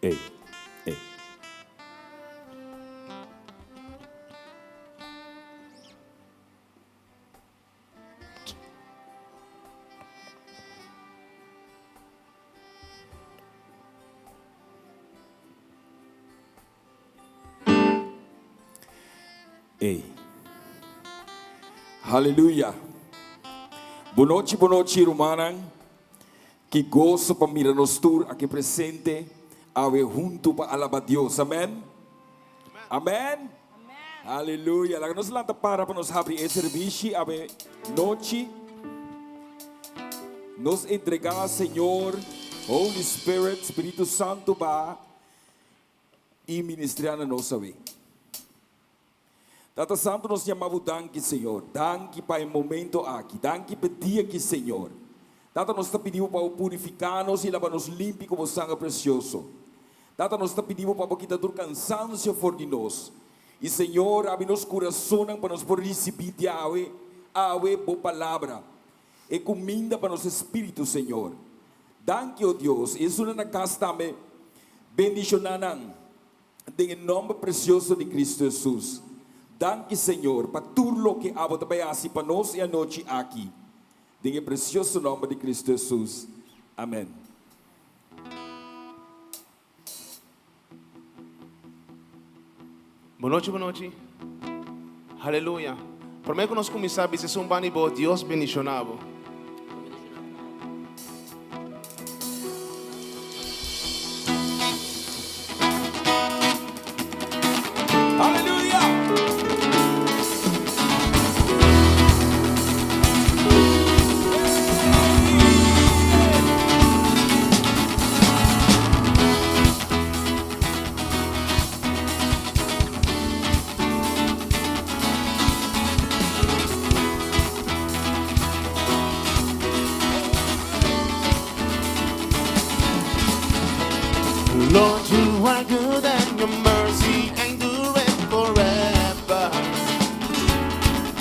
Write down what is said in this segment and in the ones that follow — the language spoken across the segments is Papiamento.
Ey, ey. Ey. Haleluya. Bonochi, bonochi, rumannan. Ki goso pa mira nos tur aki presente awe huntu pa alaba Dios. Amen. Amen. Haleluya. Laga nos lanta para pa nos habri e servishi awe nochi. Nos entrega Señor, Holy Spirit, Spiritu Santu ba i ministra na nos awe. Tata Santu nos yama bo danki Señor, danki pa e momento aki, danki pa e dia aki Señor. Tata nos ta pidi bo pa bo purifica nos i laba nos limpi ku bo sanger precioso. Tata nos ta pidi bo pa bo kita tur cansancio for di nos. I Señor abi nos curasonnan pa nos por ricibi di awe awe bo palabra, e cuminda pa nos espiritu Señor. Danki o Dios, i esunnan na cas tambe bendiciona nan. Den e nomber precioso di Cristo Jesus. Danki Señor pa tur loke abo ta bay haci pa nos e anochi aki. Den e precioso nomber di Cristo Jesus. Amen. Bonochi bonochi. Haleluya. Prome ku nos kuminsá bisa esun banda di bo, Dios bendishoná bo. Haleluya! Lord, you are good and your mercy endureth forever.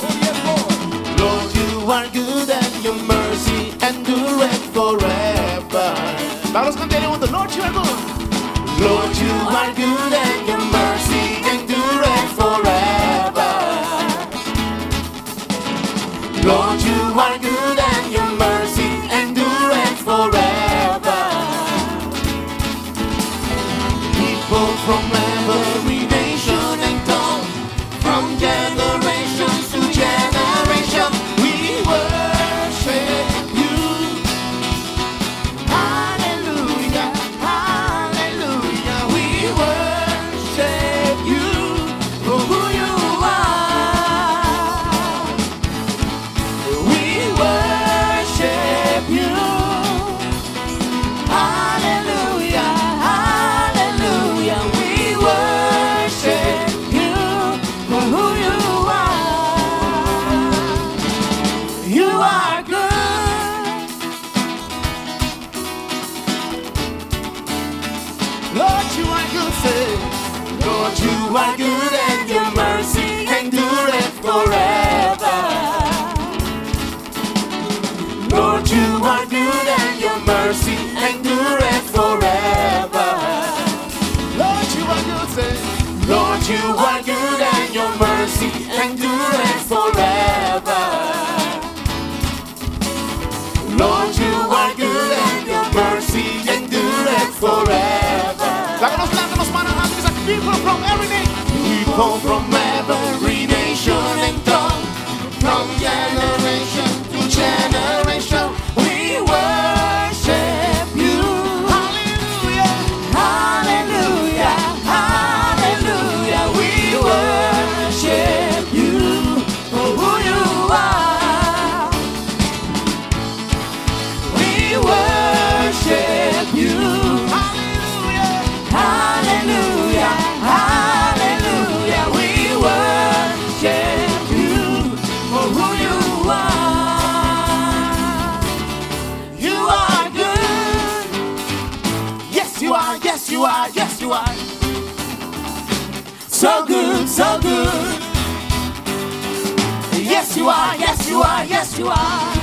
Oh yes, Lord. Lord, you are good and your mercy endureth forever. Vamos cantar juntos. Lord, you are good. Lord, you are good and your mercy endureth forever. Lord, you are good and your mercy endureth forever. People from every nation and tongue, from generation to generation, we worship you. Hallelujah, hallelujah, we worship you for who you are. We worship you. Hallelujah, hallelujah, we worship you for who you are. You are good. Lord, you are good, say. Lord, you are good and your mercy endureth forever. Lord, you are good and your mercy endureth forever. Lord, you are good, say. Lord, you are good and your mercy endureth forever. Lord, you are good and your mercy endureth forever. Laga nos lanta nos mannan haltu, people from every nation. People from every nation and tongue, from generation to generation, we worship you. Hallelujah, hallelujah, hallelujah. We worship you for who you are. We worship you. Hallelujah, hallelujah, hallelujah. We worship you for who you are. You are good. Yes, you are. Yes, you are. Yes, you are. So good, so good. Yes, you are. Yes, you are. Yes, you are.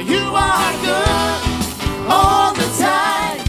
You are good all the time.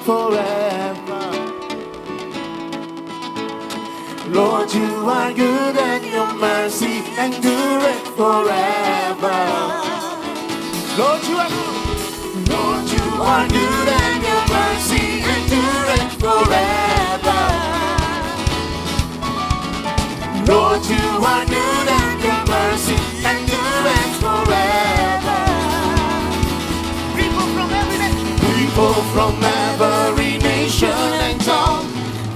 forever. Lord, you are good and your mercy endureth forever. Lord, you are good. Lord, you are good and your mercy endureth forever. Lord, you are good and your mercy endureth forever. People from every nation, people from every nation and tongue,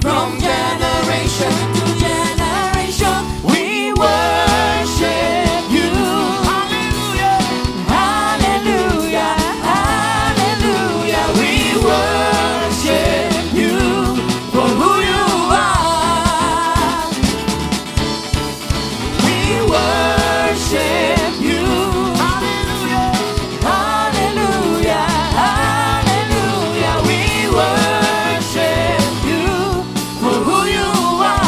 from generation To generation, we worship you. Hallelujah. hallelujah, hallelujah. We worship you for who you are. We worship you. Hallelujah. Hallelujah, hallelujah. We worship you for who you are.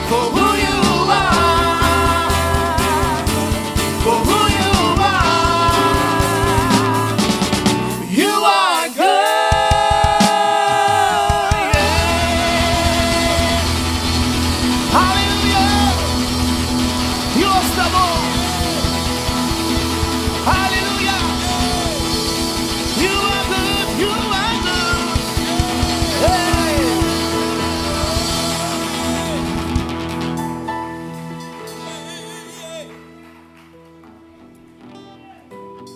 For who you are. For who you are. You are good. Hallelujah. Dios te amó. Hallelujah. You are good. You are good. Hey.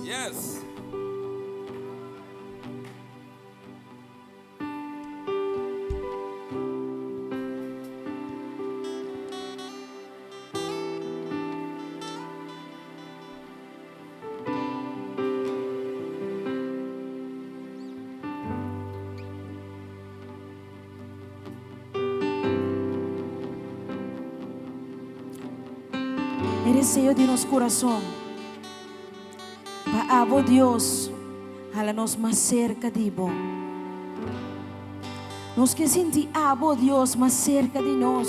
Yes. E deseo di nos kurason pa abo Dios hala nos mas serka di bo. Nos ke sinti abo Dios mas serka di nos,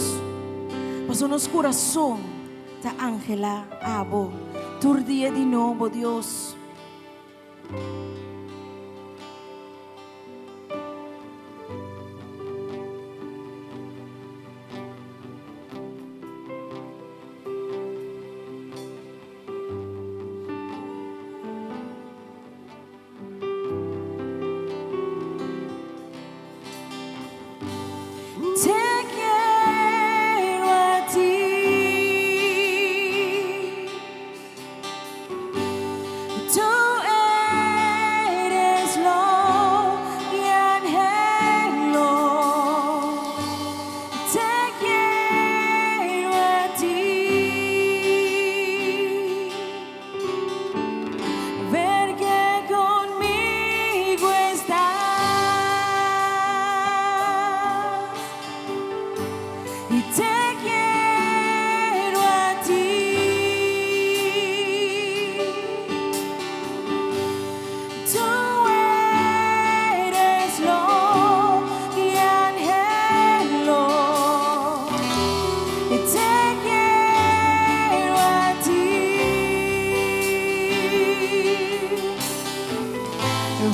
pasobra nos kurason ta anhelá abo tur dia di nobo Dios. Te quiero a ti. Tú eres lo que anhelo. Te quiero a ti. Ver que conmigo estás y te quiero a ti. Tú eres lo que anhelo y te quiero a ti.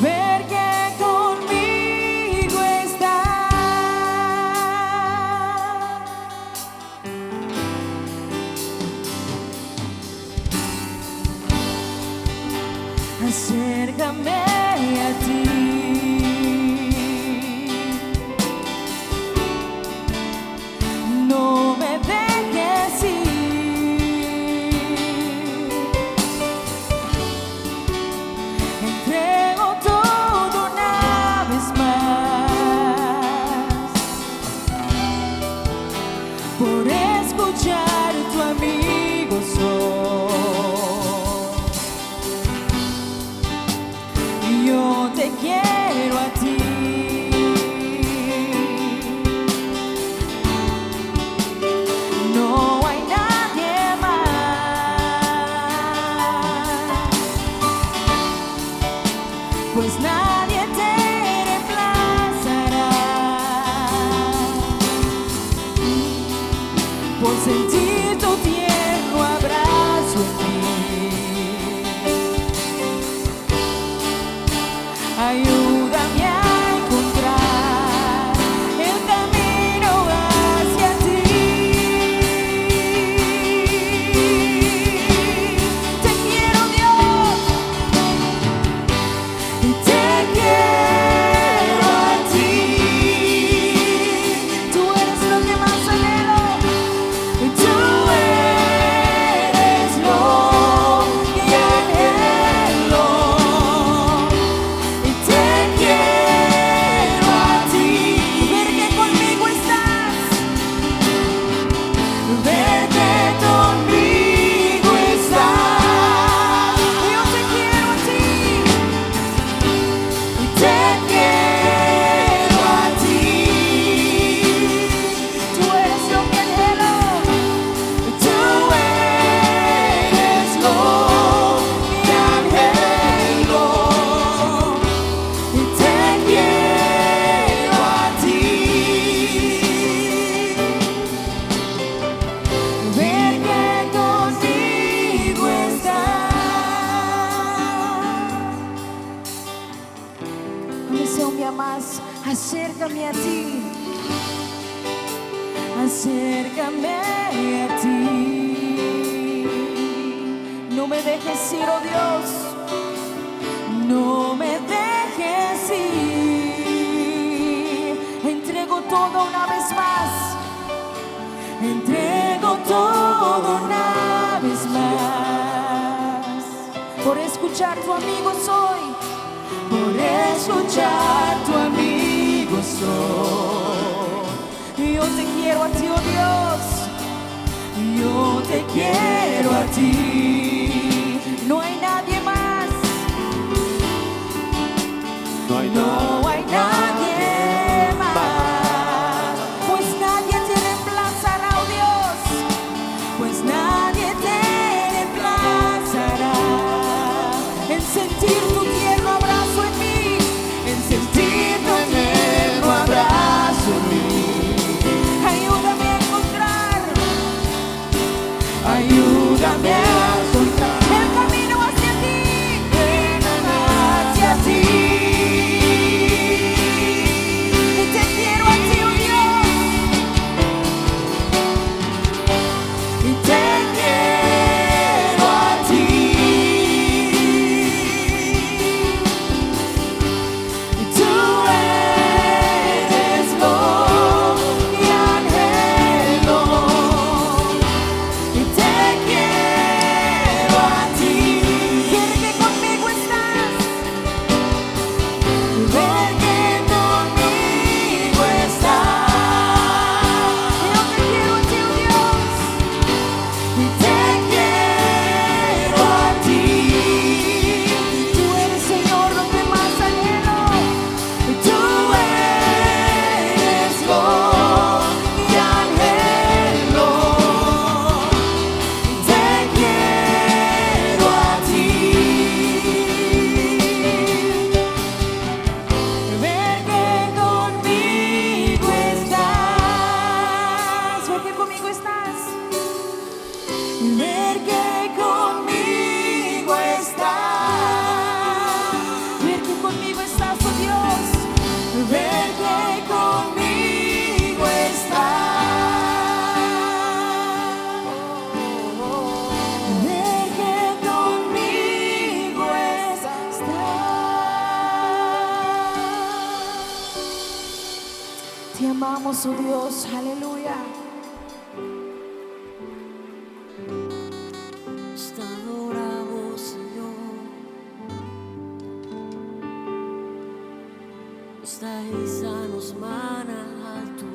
Ver que conmigo estás. Acércame a ti. No me dejes ir. Entrego todo una vez más por escuchar tu amigo soy. Yo te quiero a ti. No hay nadie más, pues nadie te reemplazará por sentir tu tierno abrazo en mí. Hay Acércame a ti. No me dejes ir, oh Dios. No me dejes ir. Entrego todo una vez más. Entrego todo una vez más. Por escuchar tu amigo soy. Por escuchar tu amigo soy. Yo te quiero a ti, oh Dios. Yo te quiero a ti. No hay nadie más. No hay No hay nadie más. Pues nadie te reemplazará, oh Dios. Pues nadie te reemplazará. En sentir tu tierno abrazo en mí. En sentir tu tierno abrazo en mí. Ayúdame a encontrar. Ayúdame a encontrar el camino hacia ti, hacia ti. Y te quiero a ti, oh Dios. Y te quiero a ti. Y tú eres lo que anhelo. Y te quiero a ti. Ver que conmigo estás. Ver que conmigo estás. Yo te quiero a ti, oh Dios. Y te quiero a ti. Tú eres, Señor, lo que más anhelo. Tú eres lo que anhelo. Te quiero a ti. Ver que conmigo estás. Ver que conmigo estás. Ver que conmigo estás. Ver que conmigo estás, oh Dios. Ver que conmigo estás. Ver que conmigo estás. Te amamos, oh Dios, aleluya. Nos te adoramos, Señor. Nos ta hisa nos mannan alto.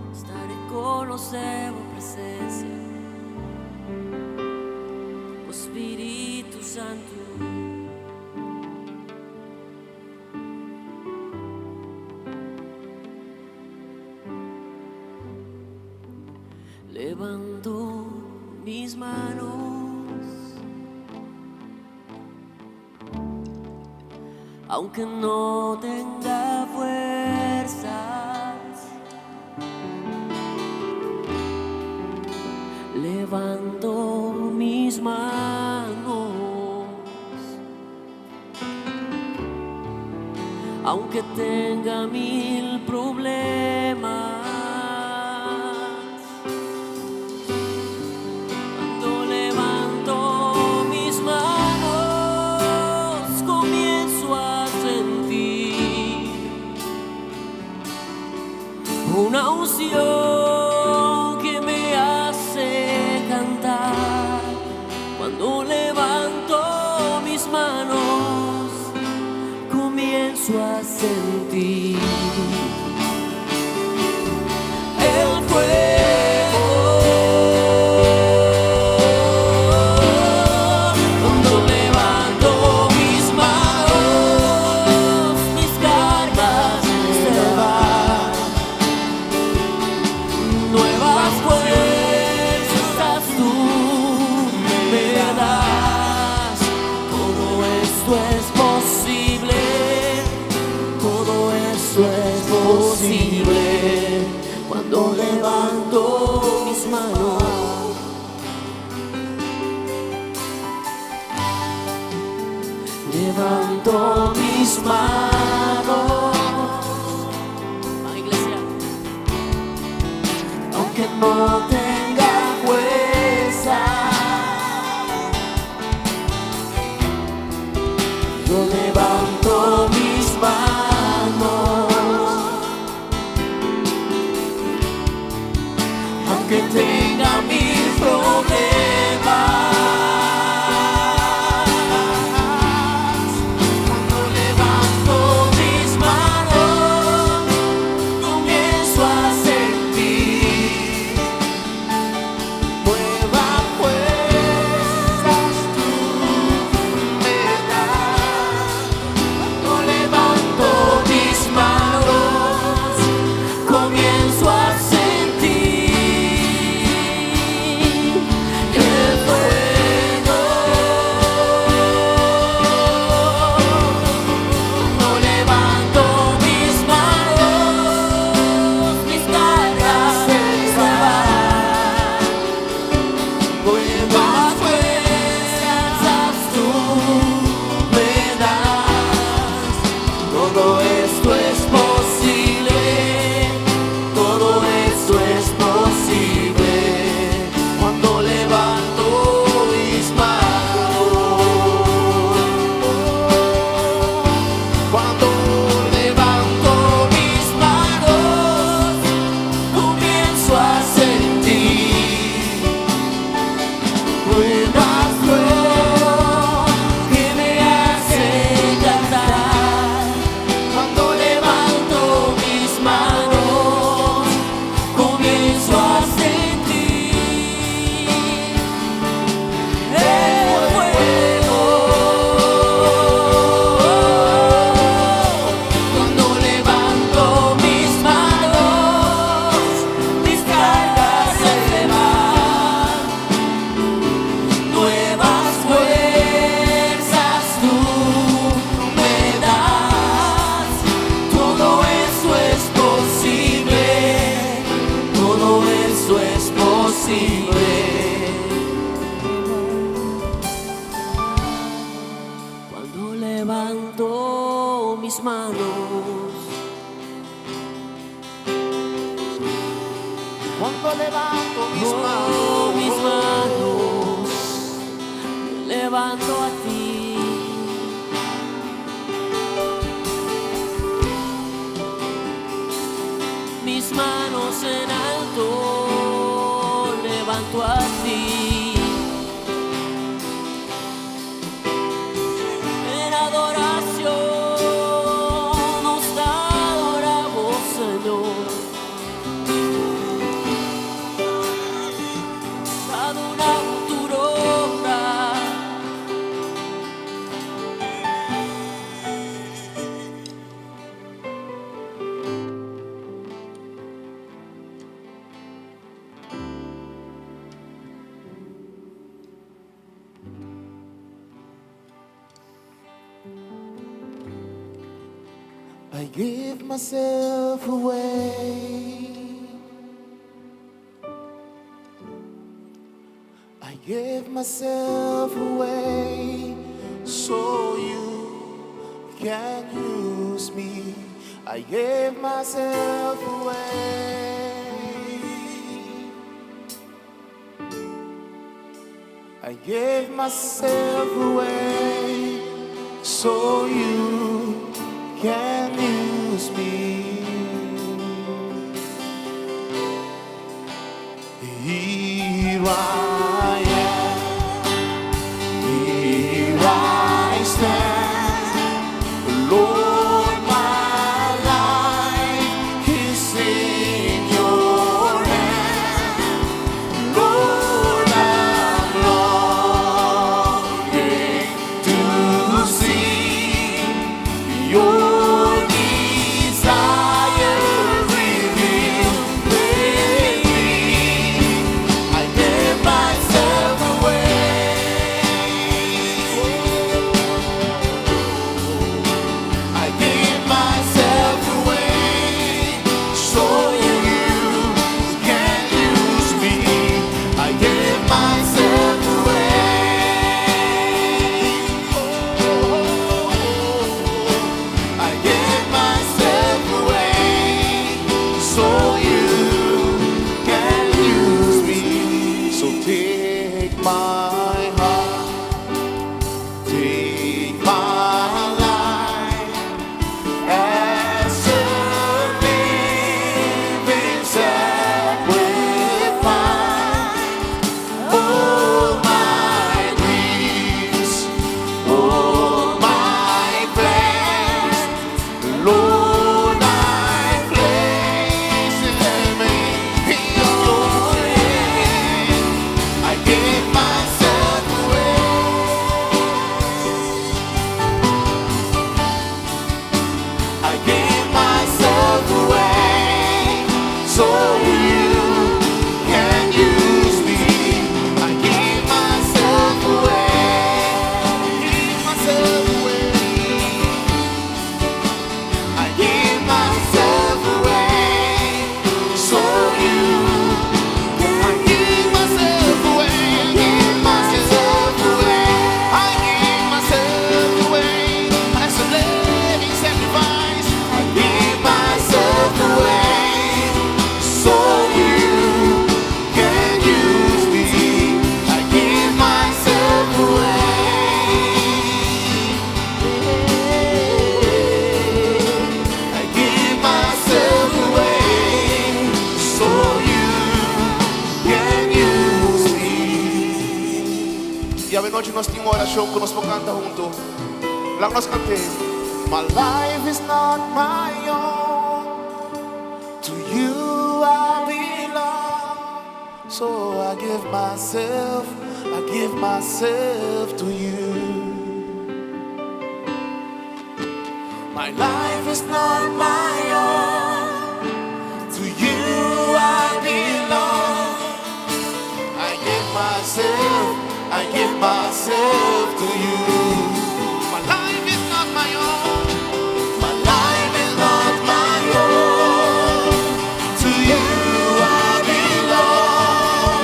Nos ta reconoce bo presencia. Oh Spirito Santo. Levanto mis manos, aunque no tenga fuerzas. Levanto mis manos, aunque tenga mil problemas. Cuando levanto mis manos, comienzo a sentir una unción que me hace cantar. Cuando levanto mis manos, comienzo a sentir el fuego. Cuando levanto mis manos, mis cargas se van. Nuevas fuerzas tú me das. Todo esto es posible, todo esto es posible. Cuando levanto mis manos. Levanto mis manos. Va, iglesia. Aunque no tenga fuerza. Yo levanto mis manos, aunque tenga mil problemas. Cuando levanto mis manos, comienzo a sentir nuevas fuerzas tú me das. Cuando levanto mis manos, comienzo a sentir el fuego. Cuando levanto mis manos, mis cargas se van. Nuevas fuerzas tú me das. Todo esto es posible, todo esto es posible cuando levanto mis manos. Cuando levanto mis manos, comienzo a sentir nuevas fuerzas que me hacen cantar. Cuando levanto mis manos, comienzo a sentir el fuego. Cuando levanto mis manos, mis cargas se van. Nuevas fuerzas tú me das. Todo eso es posible. Todo eso es posible. Cuando levanto mis manos, Cuando levanto mis oh, manos, mis manos, levanto a ti. Mis manos en alto levanto a ti. En adoración nos adoramos, Señor. Adoramos tu obra. I give myself away. I give myself away so you can use me. I give myself away. I give myself away so you can use me. Here I am, here I stand. Lord, my life is in your hand. Lord, I'm longing to see your desire revealed in me. I give Anochi nos tin un orashon ku nos por kanta huntu. Laga nos kant'é. My life is not my own, to you I belong, so I give myself, I give myself to you. My life is not my own, to you I belong. I give myself, I give myself to you. My life is not my own. My life is not my own. To you I belong.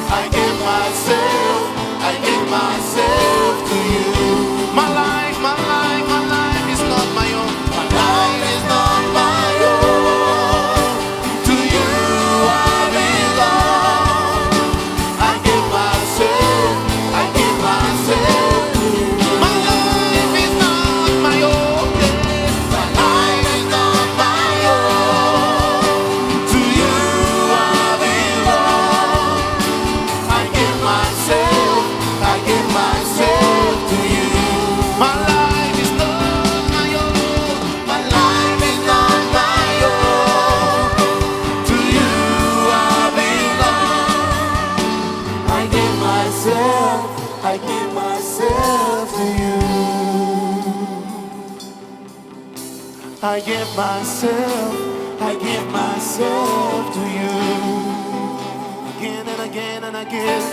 I give myself, I give myself to you. My life, my life, my life is not my own. My life is not my own. To you I belong. I give myself, I give myself to you. My life is not my own. My life is not my own. To you I belong. I give myself, I give myself to you. My life is not my own. My life is not my own. To you I belong. I give myself, I give myself to you. I give myself, I give myself to you. Again and again and again.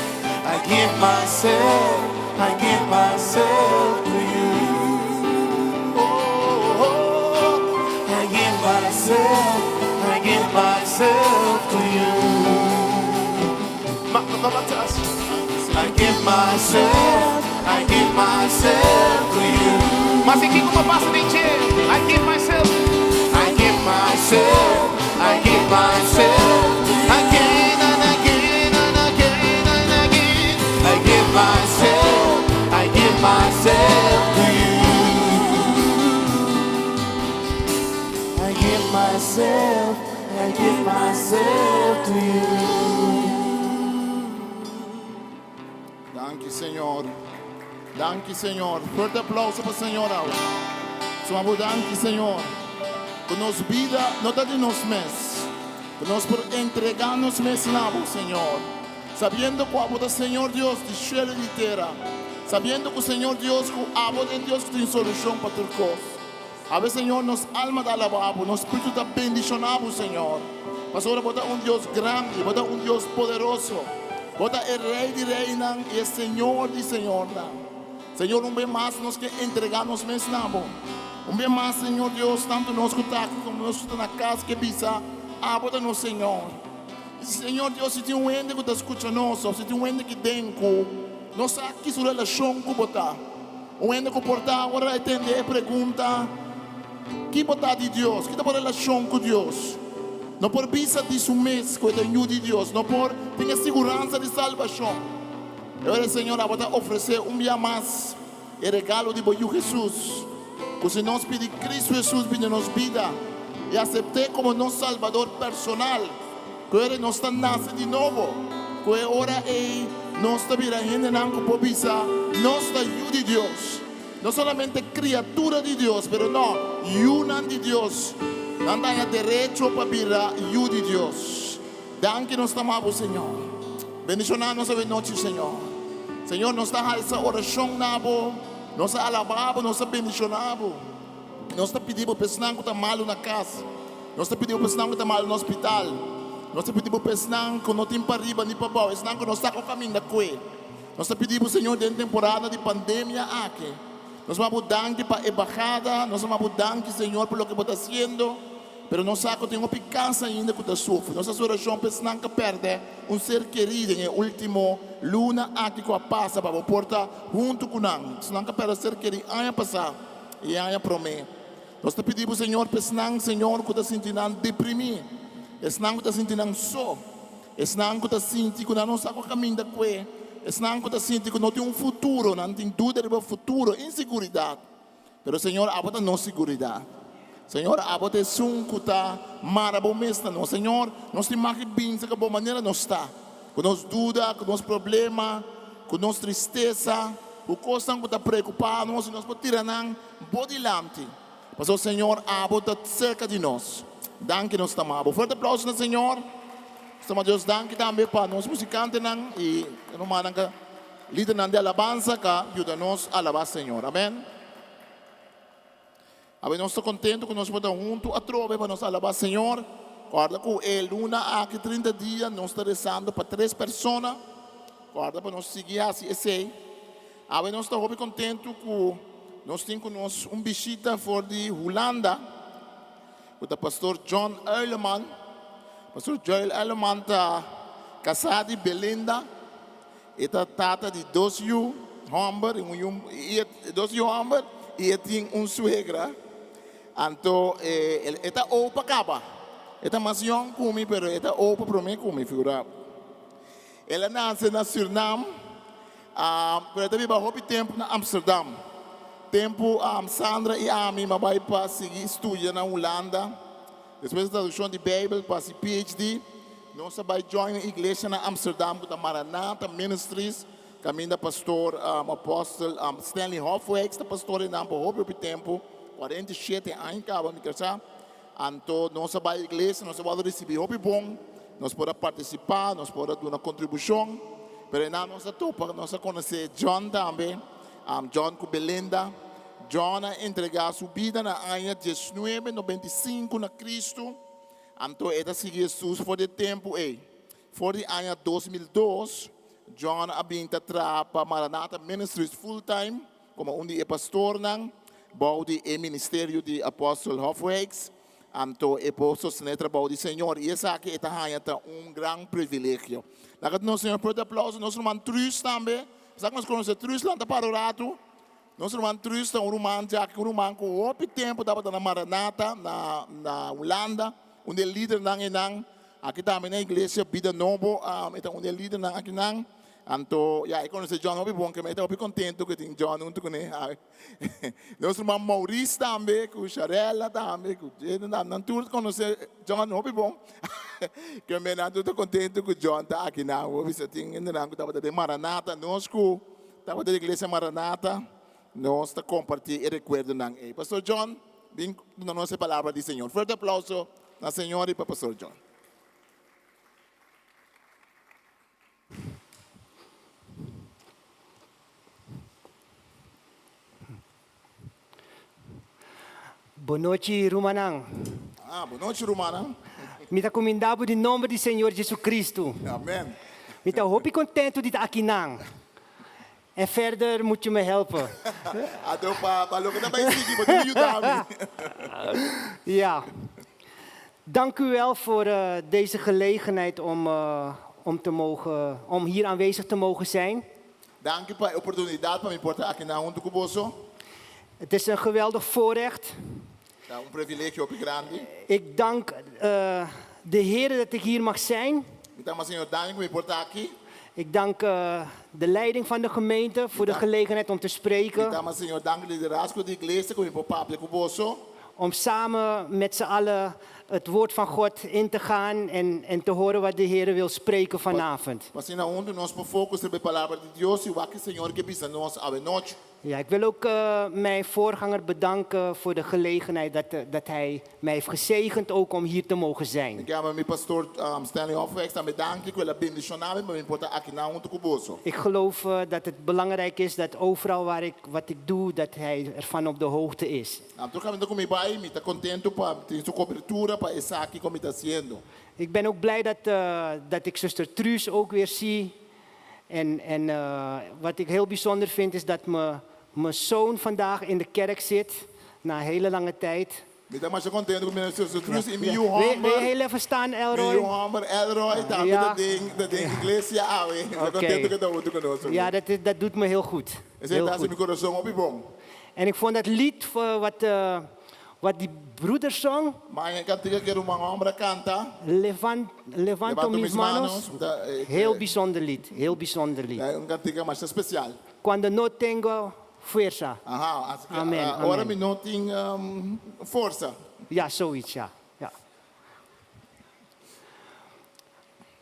I give myself, I give myself to you. Oh, oh, I give myself, I give myself to you. I give myself, I give myself to you. Mas aki komo pasa di I give myself, I give myself, I give myself again and again and again and again. I give myself, I give myself to you. I give myself, I give myself to you. Danki, Señor. Danki, Señor. Fuerte aplouso pa Señor. Suma danki, Señor. Ku nos bida no ta di nos mes. Ku nos por entregá nos mes na Señor. Sabiendo ku abo ta Señor Dios di shelu i tera. Sabiendo ku Señor Dios, ku abo ta Dios tin solushon pa tur kos. Awe, Señor, nos alma ta alabá, nos spiritu ta bendishoná, Señor. Pasobra bo ta un Dios grandi, bo ta un Dios poderoso. Bo ta e Rei di Reinan i e Señor di Señornan. Señor, un bes mas nos ke entregá nos mes na bo. Un bes mas, Señor Dios, tantu nos ku ta aki komo nos ku ta na kas ke bisa, abo ta nos Señor. Señor Dios, si tin un hende ku ta skucha nos, òf si tin un hende ku den ku no sa ki su relashon ku bo ta. Un hende ku por ta awor a tende e pregunta, ki bo ta di Dios? Ki ta bo relashon ku Dios? No por bisa di su mes ku e ta di Dios, no por tin siguransa di salbashon. Awor, Señor, abo ta ofresé un dia mas e regalo di bo Hesus. Ku si nos pidi Kristu Hesus bin den nos bida i asept'é komo nos Salbador personal, ku E nos ta nase di nobo, ku e ora ei nos ta bira hendenan ku por bisa, nos ta yu di Dios. No solamente kriatura di Dios, pero no, yunan di Dios. Nan tin derecho pa bira yu di Dios. Danki nos ta Señor. Bendishoná nos anochi, Señor. Señor, nos ta halsa orashon na bo, nos ta alabá, nos ta bendishoná. Nos ta pidi pa esnan ku ta malu na kas. Nos ta pidi pa esnan ku ta malu na hospital. Nos ta pidi pa esnan ku no tin pariba ni pabou, esnan ku no sa kaminda kue. Nos ta pidi, Señor, den temporada di pandemia aki. Nos ta danki pa embahada, nos ta danki, Señor, pa loke bo ta hasiendo. Pero nos sa ku tin hopi kas ainda ku ta sufri. Nos orashon pa esnan ku a pèrdè un ser kerí den último luna aki ku a pasa pa por ta huntu ku nan. Esnan ku a pèrdè ser kerí aña pasá i aña promé. Nos ta pidi, Señor, pa esnan, Señor, ku ta sinti nan deprimí. Esnan ku ta sinti nan so. Esnan ku ta sinti ku nan no sa kaminda kue. Esnan ku ta sinti ku no tin un futuro, nan tin duda di futuro, inseguridat. Pero Señor, abo ta nos seguridat. Señor, abo ta esun ku ta mara bo mes na nos. Señor, nos tin mag di bin ku bo manera nos ta. Ku nos duda, ku nos problema. ku nos tristesa, ku kosnan ku ta preokupá nos i nos por tira nan bo dilanti. Pasobra Señor abo ta serka di nos. Danki nos ta ama bo. Fuerte aplauso na Señor. Nos ta ama Dios danki tambe pa nos musikantenan i e rumannan ka lidernan di alabansa ka yuda nos alabá Señor. Amen. Awe nos ta kontentu ku nos por ta huntu atrobe pa nos alabá Señor. Kòrda ku e luna aki 30 dia nos ta resando pa tres persona. Kòrda pa nos sigui hasi esei. Awe nos ta hopi kontentu ku nos tin ku nos un bishita for di Hulanda ku ta Pastor John Uileman. Pastor Joel Uileman ta kasá di Belinda. E ta tata di dos yu hòmber i un yu dos yu hòmber i e tin un suegra. Anto e ta opa kaba. E ta mas yòn ku mi pero e ta opa promé ku mi figura. El a nase na Sürnam pero e ta biba hopi tempu na Amsterdam. Tempu Sandra i ami a bai pa sigui studia na Hulanda. Despues di tradukshon di Beibel pa hasi PhD, nos a bai join un iglesia na Amsterdam ku ta Maranatha Ministries, kaminda pastor Apostel Stanley Hofwijks ta pastor einan pa hopi hopi tempu, 47 aña kaba mi kere sa. Anto nos a bai iglesia, nos a wòrdu risibí hopi bon, nos por a partisipá, nos por a duna kontribushon, pero einan nos a topa, nos a konosé John tambe, John ku Belinda. John a entregá su bida na aña diesnuebe 95 na Kristu, anto e ta sigui Hesus for di e tempu ei. For di aña 2002, John a bin ta traha pa Maranatha Ministries full time komo un di e pastornan bou di e ministerio di Apòstel Hofwijks. Anto e por sostené trabou di Señor, i esaki e ta haña ta un gran privilegio. Laga nos Señor fuerte aplauso. Nos ruman Truus tambe. Sa ku nos konosé Truus lanta para un ratu. Nos ruman Truus ta un ruman djaki, un ruman ku hopi tempu tabata na Maranatha na na Hulanda, un di e lidernan einan. Aki tambe na iglesia Bida Nobo e ta un di e lidernan akinan. Anto ya e konosé John hopi bon, keme e ta hopi kontentu ku e tin John huntu kuné. Nos ruman Maurice tambe, ku Sharella tambe, ku Jaden tambe, nan tur konosé John hopi bon. Keme nan tur ta kontentu ku John ta akinan. Bo bisa tin hendenan ku tabata den Maranatha, nos ku Tabata di Iglesia Maranatha, nos ta kompartí e rekuerdonan ei. Pastor John, bin duna nos e palabra di Señor. Fuerte aplauso na Señor i pa Pastor John. Bon nochi rumannan. Ah, bon nochi rumannan. Mi ta kuminda bo di nomber di Señor Jesucristo. Amen. Mi ta hopi kontentu di ta akinan. En verder moet je me helpen. Ado pa pa loke ta bai sigui bo tin di yuda mi. Ja. Dank u wel voor deze gelegenheid om om te mogen om hier aanwezig te mogen zijn. Danki pa e oportunidat pa mi por ta akinan huntu ku boso. Het is een geweldig voorrecht. Ta un privilegio hopi grandi. Ik dank de Heere dat ik hier mag zijn. Mi ta ama Señor danki ku mi por ta aki. Ik dank de leiding van de gemeente voor de gelegenheid om te spreken. Mi ta ama Señor danki liderazgo di iglesia ku mi por papia ku boso. Om samen met z'n allen het woord van God in te gaan en en te horen wat de Heere wil spreken vanavond. Pa asina huntu nos por focus riba e palabra di Dios i wak e Señor ke bisa nos awe nochi. Ja, ik wil ook mijn voorganger bedanken voor de gelegenheid dat dat hij mij heeft gezegend ook om hier te mogen zijn. Mi ke ama mi pastor Stanley Hofwijks tambe danki ku el a bendishoná mi pa mi por ta akinan huntu ku boso. Ik geloof dat het belangrijk is dat overal waar ik wat ik doe dat hij ervan op de hoogte is. Nan tur kaminda ku mi bai, mi ta kontentu pa tin su kobertura pa esaki ku mi ta hasiendo. Ik ben ook blij dat dat ik zuster Truus ook weer zie. En en wat ik heel bijzonder vind is dat me me zoon vandaag in de kerk zit na hele lange tijd. Mi ta masha kontentu ku mi na zuster Truus i mi yu hòmber. Wil je heel even staan Elroy? Mi yu hòmber Elroy tambe ta den ta den iglesia awe. Mi ta kontentu ku e ta huntu ku nos. Ja, dat dat doet me heel goed. Esei ta hasi mi kurason hopi bon. En ik vond dat lied wat wat die broeder zong. Ma e kantika ku e ruman hòmber a kanta. Levan levanto mis manos. Heel bijzonder lied, heel bijzonder lied. Un kantika masha spesial. Cuando no tengo fuerza. Aha, así ke Amen, ora amen. mi no tin forsa. Ja, zoiets, ja. Ja.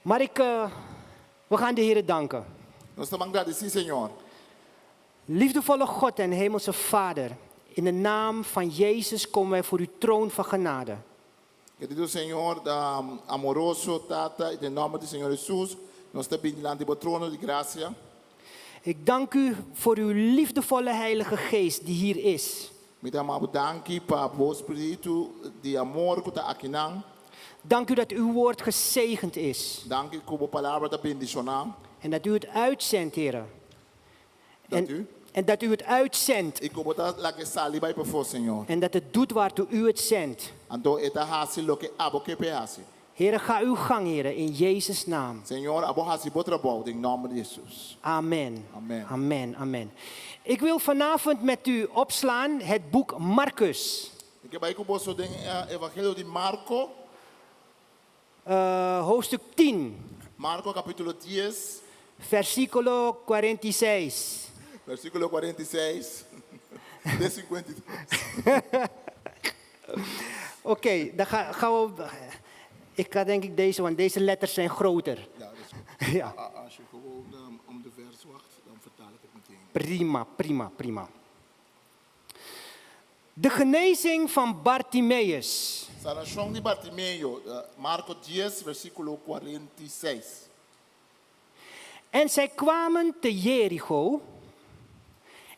Maar ik, we gaan de Heere danken. Nos ta gradisí Señor. Liefdevolle God en Hemelse Vader, in de naam van Jezus komen wij voor uw troon van genade. Kerido Señor, amoroso Tata, den nòmber di Señor Hesus, nos ta bin dilanti di trono di grasia. Ik dank u voor uw liefdevolle Heilige Geest die hier is. Mi ta yama danki pa bo spiritu di amor ku ta akinan. Dank u dat uw woord gezegend is Danki ku bo palabra ta bendishoná. en dat u het uitzendt, Heer. Dat En, u? en dat u het uitzendt I ku bo ta lag'é sali bai pafó, Señor. en dat het doet waartoe u het zendt. Anto e ta hasi loke abo ke p'e hasi. Heer, ga uw gang, Heer, in Jezus' naam. Señor, abo hasi bo trabou den nòmber di Hesus. Amen. Amen. Amen, amen. Ik wil vanavond met u opslaan het boek Marcus, Mi ke bai ku boso den Evangelio di Marko, Hoofdstuk 10, Marko kapítulo 10, versículo 46. Versíkulo 46, te 52. Oké, dan gaan we. Ik ga denk ik deze, want deze letters zijn groter. Ja, dat is goed. Ja. Als je gewoon om de vers wacht, dan vertaal ik het meteen. Prima, prima, prima. De genezing van Bartimaeus. Sanashon di Bartimeo, Marko 10, versíkulo 46. En zij kwamen te Jericho.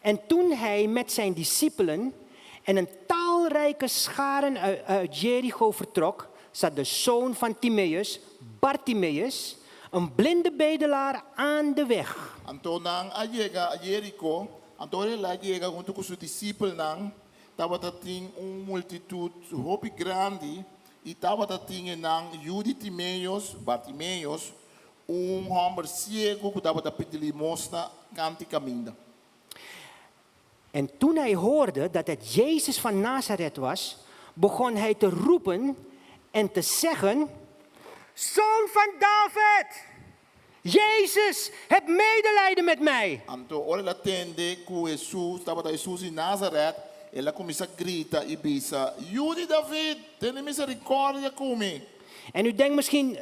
En toen hij met zijn discipelen en een talrijke scharen uit Jericho vertrok, zat de zoon van Timaeus, Bartimaeus, een blinde bedelaar, aan de weg. Anto nan a yega Jeriko, anto el a yega huntu ku su disipelnan, tabata tin un multitut hopi grandi, i tabata tin einan yu di Timeos, Bartimeos, un hòmber siegu ku tabata pidi limosna kant'i kaminda. En toen hij hoorde dat het Jezus van Nazareth was, begon hij te roepen en te zeggen: Zoon van David, Jezus, heb medelijden met mij. Anto ora el a tende ku Hesus tabata Hesus di Nazaret, el a kuminsá grita i bisa, Yu di David, tene miserikòrdia ku mi. En u denkt misschien,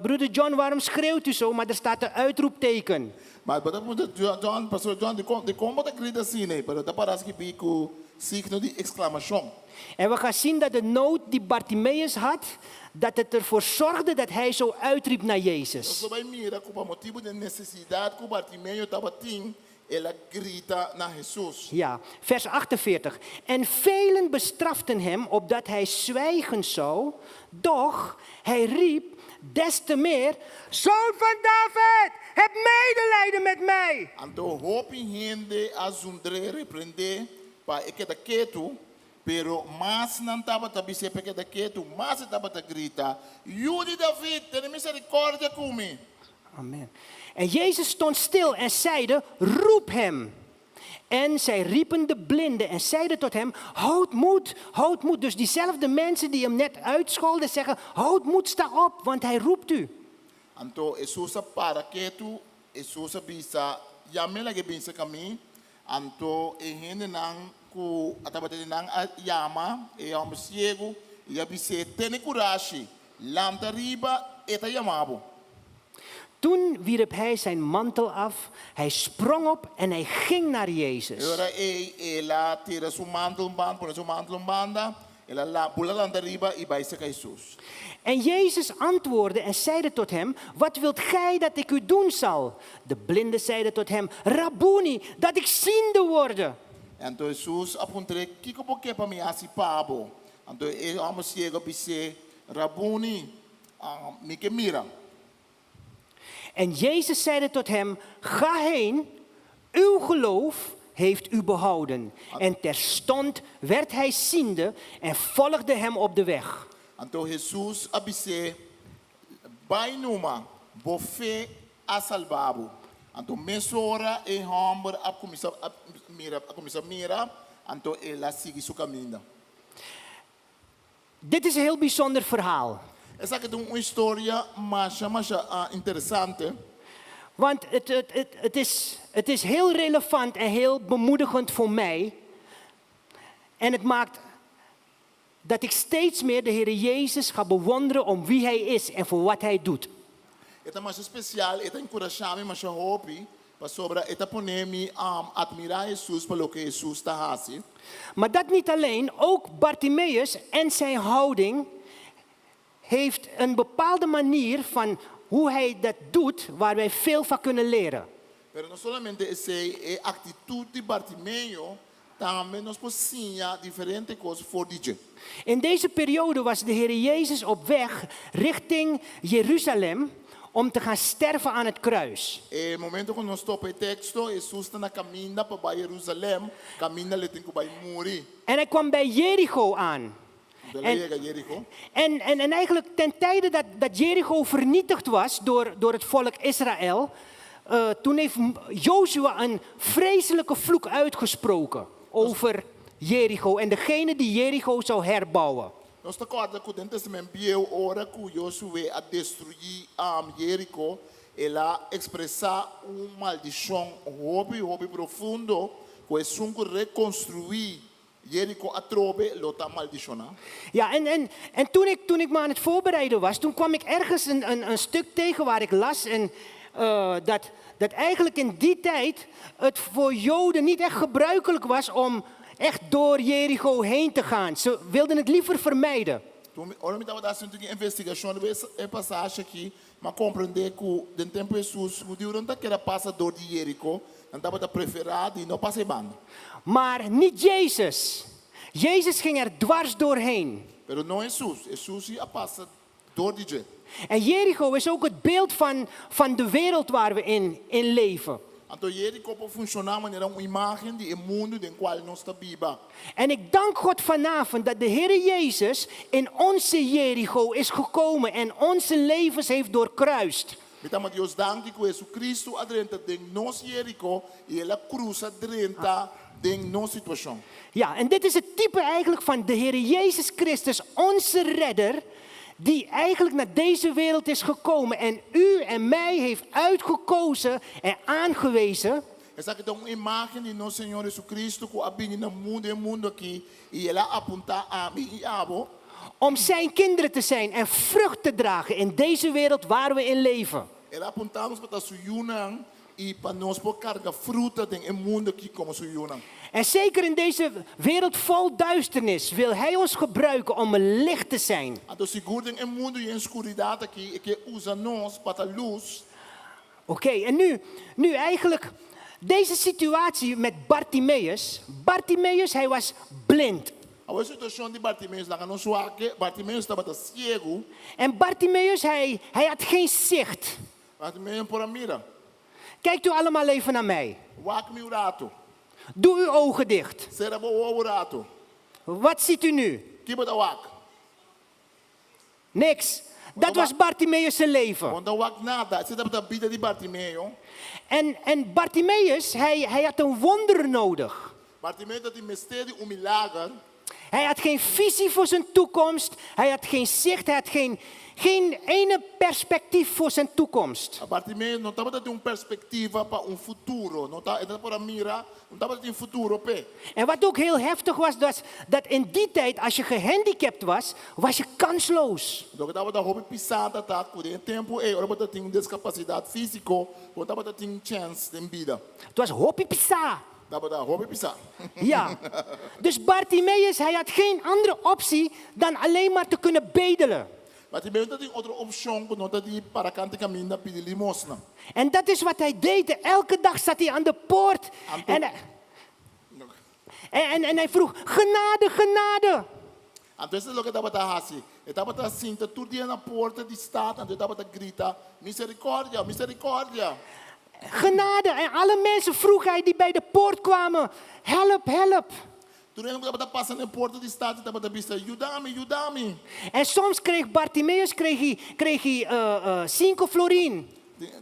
broeder John, waarom schreeuwt u zo? Maar er staat een uitroepteken. Ma bo ta puntra John, Pastor John, dikon dikon bo ta grita asina? Pero ta pará skibí ku signo di eksklamashon. En we gaan zien dat de nood die Bartimaeus had, dat het ervoor zorgde dat hij zo uitriep naar Nos Jezus. lo bai mira ku pa motibu di e nesesidat ku Bartimeo tabatin, el a grita na Hesus. Ja, vers 48. En velen bestraften hem opdat hij zwijgen zou, doch hij riep des te meer, Zoon van David, heb medelijden met mij. Anto hopi hende a zundr'é, reprend'é, pa e keda ketu, pero mas nan tabata bis'é pa e keda ketu, mas e tabata grita, Yu di David, tene miserikòrdia ku mi! Amen. En Jezus stond stil en zeide, roep hem. En zij riepen de blinde en zeiden tot hem, houd moed, houd moed. Dus diezelfde mensen die hem net uitscholden zeggen, houd moed, sta op, want hij roept u. Anto Hesus a para ketu, Hesus a bisa, Yam'é lag'é bin serka mi. Anto e hendenan ku a tabata den nan a yama e hòmber siegu i a bis'é, Tene kurashi, lanta riba, e ta yama bo. Toen wierp hij zijn mantel af, hij sprong op en hij ging naar E Jezus. ora ei el a tira su mantel un banda, pone su mantel un banda, el a bula lanta riba i bai serka Hesus. En Jezus antwoordde en zeide tot hem, wat wilt gij dat ik u doen zal? De blinde zeide tot hem, Rabboni, dat ik ziende worde. Anto Hesus a puntr'é, Kiko bo ke pa mi hasi pa bo? Anto e hòmber siegu a bis'é, Rabboni, mi ke mira. En Jezus zeide tot hem, ga heen, uw geloof heeft u behouden. En terstond werd hij ziende en volgde hem op de weg. Anto Hesus a bis'é, Bai numa, bo fe a salba bo. Anto mesora e hòmber a kuminsá mira, a kuminsá mira, anto el a sigui su kaminda. Dit is een heel bijzonder verhaal. Esaki ta un historia masha masha interesante. Want het, het, het, het, is, het is heel relevant en heel bemoedigend voor mij. En het maakt dat ik steeds meer de Heer Jezus ga bewonderen om wie Hij is en voor wat Hij doet. E ta masha spesial, e ta enkurashá mi masha hopi. Pasobra e ta pone mi um, admira Jesus pa loke Jesus ta hasi. Maar dat niet alleen, ook Bartimaeus en zijn houding heeft een bepaalde manier van hoe hij dat doet, waar wij veel van kunnen leren. Pero no solamente esey, e actitud di Bartimeo, tambe nos por siña diferente cos for di dje. In deze periode was de Heer Jezus op weg richting Jeruzalem om te gaan sterven aan het kruis. E momento cu nos topa e texto, Jesus ta na caminda pa bay Jerusalem, caminda e tin cu bay muri. En hij kwam bij Jericho aan. El a yega Jericho. En eigenlijk ten tijde dat Jericho vernietigd was door het volk Israël, toen heeft Jozua een vreselijke vloek uitgesproken over Jericho en degene die Jericho zou herbouwen. Nos ta corda cu den Testament Bieu ora cu Josué a destrui Jericho, el a expresa un maldicion hopi hopi profundo cu esun cu reconstrui Jericho atrobe lo ta maldiciona. Ja, en toen ik me aan het voorbereiden was, toen kwam ik ergens een stuk tegen waar ik las en dat eigenlijk in die tijd het voor Joden niet echt gebruikelijk was om echt door Jericho heen te gaan. Ze wilden het liever vermijden. Anto, ora mi tabata haciendo un investigacion riba e pasashi aki, m'a comprende cu den tempo Jesus, hudiu no ta kier pasa door di Jericho, nan tabata prefera di no pasa banda. Maar niet Jezus. Jezus ging er dwars doorheen. Pero no Jesus, Jesus a pasa door di dje. En Jericho is ook het beeld van de wereld waar we in leven. Anto Jericho por funciona manera un imagen di mundo den cual nos ta biba. En ik dank God vanavond dat de Heer Jezus in onze Jericho is gekomen en onze levens heeft doorkruist. Mi ta yama Dios danki cu Jesucristo a drenta den nos Jericho y el a crusa drenta den nos situacion. Ja, en dit is het type eigenlijk van de Heer Jezus Christus, onze redder, die eigenlijk naar deze wereld is gekomen en u en mij heeft uitgekozen en aangewezen. Esaki ta un imagen di nos Señor Jesucristo cu a bini na mundo, e mundo aki y el a apunta ami y abo om zijn kinderen te zijn en vrucht te dragen in deze wereld waar we in leven. El a apunta nos pa su yiunan y pa nos por carga fruta den e mundo aki como su yiunan. En zeker in deze wereld vol duisternis wil Hij ons gebruiken om een licht te zijn. Anto sigur den e mundo yen oscuridad aki e kier usa nos pa ta luz. Oké, en nu eigenlijk deze situatie met Bartimaeus. Bartimaeus, hij was blind. E situacion di Bartimaeus, laga nos wak, Bartimaeus tabata ciego. En Bartimaeus, hij had geen zicht. Bartimaeus no por a mira. Kijkt u allemaal even naar mij. Wak mi un rato. Doe uw ogen dicht. Cera bo wowo un rato. Wat ziet u nu? Kico bo ta wak? Niks. Dat was Bartimaeus zijn leven. Bo no ta wak nada. Esey tabata bida di Bartimeo. En Bartimaeus, hij had een wonder nodig. Bartimeo tabatin mester di un milager. Hij had geen visie voor zijn toekomst. Hij had geen zicht. Hij had geen ene perspectief voor zijn toekomst. Bartimeo no tabatin un perspectiva pa un futuro. No ta, e no por a mira, no tabatin futuro p'e. En wat ook heel heftig was, was dat in die tijd, als je gehandicapt was, was je kansloos. Loke tabata hopi pisa ta cu den tempo ey, ora bo tabatin un discapacidad fisico, bo no tabatin chance den bida. Het was hopi pisa. Tabata hopi pisa. Ja. Dus Bartimaeus, hij had geen andere optie dan alleen maar te kunnen bedelen. Bartimeo no tin otro opcion cu no ta di para canto di caminda pidi limosna. En dat is wat hij deed. Elke dag zat hij aan de poort. En hij vroeg: "Genade, genade." Anto esey ta loke e tabata hasi. E tabata sinta tur dia na porta di stad, anto e tabata grita, "Misericordia, misericordia." Genade. En alle mensen vroeg hij die bij de poort kwamen: "Help, help." Tur hende tabata pasa na porta di stad, tabata bisa, "Yuda mi, yuda mi." En soms kreeg Bartimaeus kreeg hij 5 florin.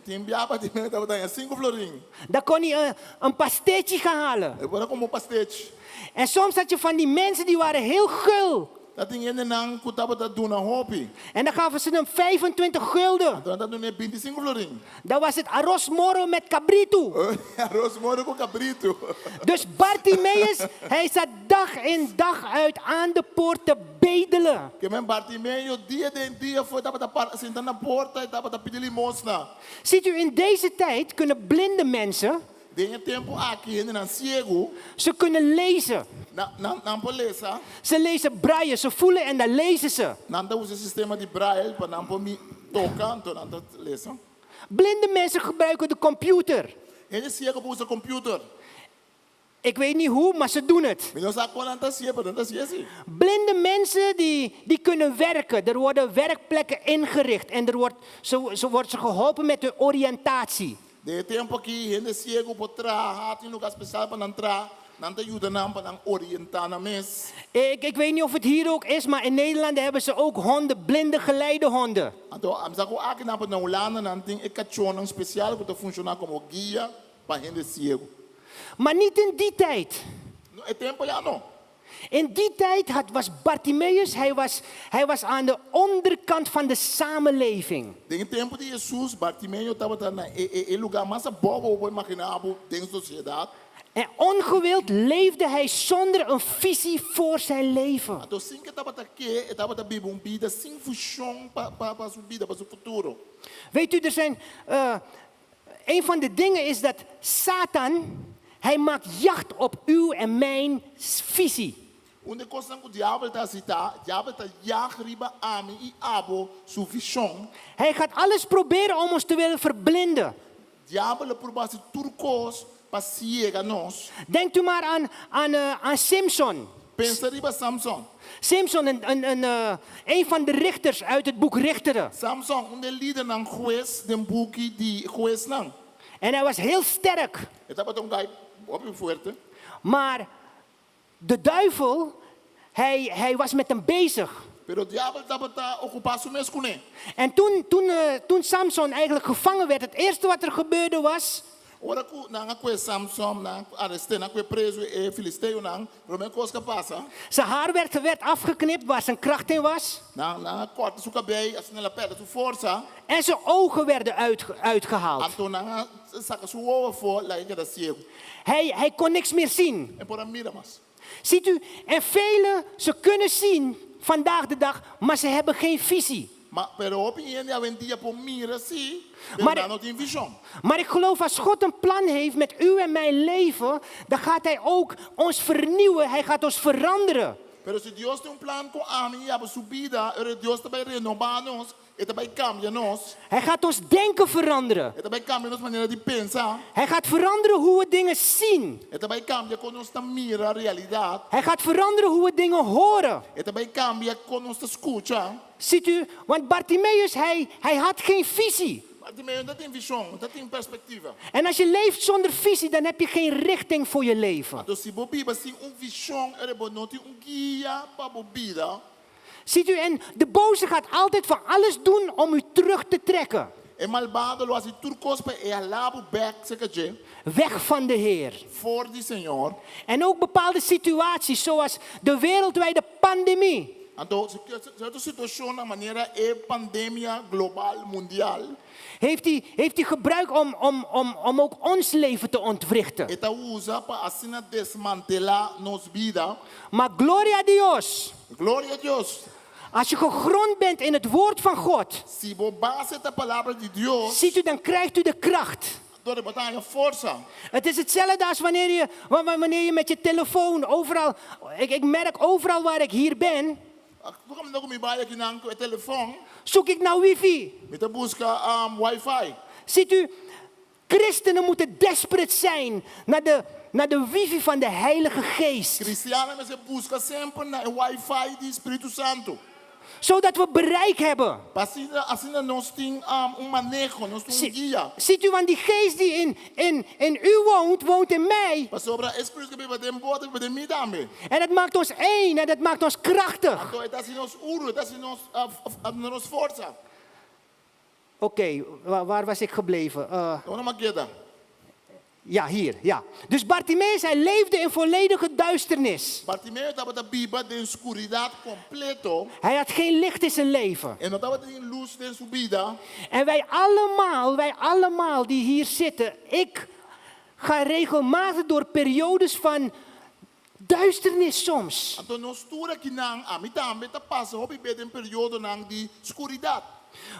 Tin biaha Bartimeo tabata 5 florin. Dan kon hij een pasteetje gaan halen. E por a cumpra pastechi. En soms had je van die mensen die waren heel gul. Tabatin hendenan ku tabata duna hopi. En dan gaven ze hem 25 gulden. Anto nan ta dun'é 25 florin. Dan was het arroz moro met kabritu. Aros moro ku kabritu. Dus Bartimeus, hij zat dag in dag uit aan de poort te bedelen. Ke men Bartimeo dia den dia afó tabata para sinta na porta i tabata pidi limosna. Ziet u, in deze tijd kunnen blinde mensen, Den e tempu aki hendenan siegu, ze kunnen lezen. nan nan nan por lesa. Ze lezen braille, ze voelen en dan lezen ze. Nan ta usa e sistema di braille pa nan por mi toka, anto nan ta lesa. Blinde mensen gebruiken de computer. Hende siegu por usa computer. Ik weet niet hoe, maar ze doen het. Mi no sa kon nan ta hasié, pero nan ta hasié si. Blinde mensen die, die kunnen werken. Er worden werkplekken ingericht en er wordt, ze, ze wordt ze geholpen met hun oriëntatie. Den e tempu aki hende siegu por traha, tin lugá spesial pa nan traha, nan ta yuda nan pa nan orientá nan mes. Ik, ik weet niet of het hier ook is, maar in Nederland hebben ze ook honden, blinde geleidehonden. Anto, ami sa ku aki nan pa na Hulanda nan tin e kachónan spesial ku ta funshoná komo guia pa hende siegu. Maar niet in die tijd. No, e tempu ya no. In die tijd had, was Bartimaeus, hij was, hij was aan de onderkant van de samenleving. Den e tempu di Hesus, Bartimeo tabata na e e e lugá mas abou ku bo por imaginá bo den sosiedat. En ongewild leefde hij zonder een visie voor zijn leven. Anto sin ku e tabata ke, e tabata biba un bida sin fushon pa pa pa su bida, pa su futuro. Weet u, er zijn, eh, een van de dingen is dat Satan, hij maakt jacht op uw en mijn visie. Un di e kosnan ku Diabel ta hasi ta, Diabel ta yag riba ami i abo su vishon. Hij gaat alles proberen om ons te willen verblinden. Diabel lo purba hasi tur kos pa siega nos. Denkt u maar aan, aan, eh, aan Simson. Pensa riba Samson. Simson, een, een, een, eh, een van de richters uit het boek Richteren. Samson, un di e lidernan hues den buki di Huesnan. En hij was heel sterk. E tabata un gai hopi fuerte. Maar de duivel, hij, hij was met hem bezig. Pero diabel tabata okupá su mes kuné. En toen, toen, eh, toen Samson eigenlijk gevangen werd, het eerste wat er gebeurde was... Ora ku nan a kue Samson, nan a arest'é, nan a kue prezu e filisteonan, promé kos ku a pasa. Zijn haar werd, werd afgeknipt waar zijn kracht in was. Nan nan a kòrta su kabei, asina el a pèrdè su forsa. En zijn ogen werden uitgehaald. Anto nan a saka su wowo afó, laga e keda siegu. Hij, hij kon niks meer zien. E por a mira mas. Ziet u, en velen, ze kunnen zien vandaag de dag, maar ze hebben geen visie. Ma, pero hopi hende awendia por mira sí, pero Maar- nan no tin vishon. Maar ik geloof als God een plan heeft met u en mijn leven, dan gaat Hij ook ons vernieuwen, Hij gaat ons veranderen. Pero si Dios tin un plan ku ami i abo su bida, ora Dios ta bai renobá nos, e ta bai kambia nos. Hij gaat ons denken veranderen. E ta bai kambia nos manera di pensa. Hij gaat veranderen hoe we dingen zien. E ta bai kambia kon nos ta mira realidat. Hij gaat veranderen hoe we dingen horen. E ta bai kambia kon nos ta skucha. Ziet u, want Bartimaeus, hij, hij had geen visie. Bartimeo no ta tin vishon, no ta tin perspektiva. En als je leeft zonder visie, dan heb je geen richting voor je leven. Anto si bo biba sin un vishon, ora bo no tin un guia pa bo bida. Ziet u, en de boze gaat altijd van alles doen om u terug te trekken. E malbado lo hasi tur kos pa e hala bo bèk serka dje. Weg van de Heer. For di Señor. En ook bepaalde situaties, zoals de wereldwijde pandemie. Anto, sierto situashonnan manera e pandemia global, mundial. Heeft hij, heeft hij gebruikt om, om, om, om ook ons leven te ontwrichten. E ta usa pa asina desmantelá nos bida. Maar gloria a Dios. Gloria a Dios. Als je gegrond bent in het woord van God. Si bo base ta palabra di Dios. Ziet u, dan krijgt u de kracht. Dor bo ta haña forsa. Het is hetzelfde als wanneer je, wanneer je met je telefoon overal. Ik, ik merk overal waar ik hier ben. Tur kaminda ku mi bai akinan ku e telefòn. Zoek ik naar wifi. Mi ta buska wifi. Ziet u, christenen moeten desperate zijn naar de, naar de wifi van de Heilige Geest. Kristiannan mester buska semper na e wifi di Spiritu Santu. Zodat we bereik hebben. Pa asina, asina nos tin un maneho, nos tin un guia. Ziet u, want die geest die in, in, in u woont, woont in mij. Pasobra e spiritu ku biba den bo ta biba den mi tambe. En dat maakt ons één en dat maakt ons krachtig. Anto e ta hasi nos uru, e ta hasi nos, duna nos forsa. Oké, waar was ik gebleven? Unda mi a keda? Ja, hier, ja. Dus Bartimeus, hij leefde in volledige duisternis. Bartimeo tabata biba den skuridat kompleto. Hij had geen licht in zijn leven. E no tabatin lus den su bida. En wij allemaal, wij allemaal die hier zitten, ik ga regelmatig door periodes van duisternis soms. Anto nos tur akinan, ami tambe ta pasa hopi be den periodonan di skuridat.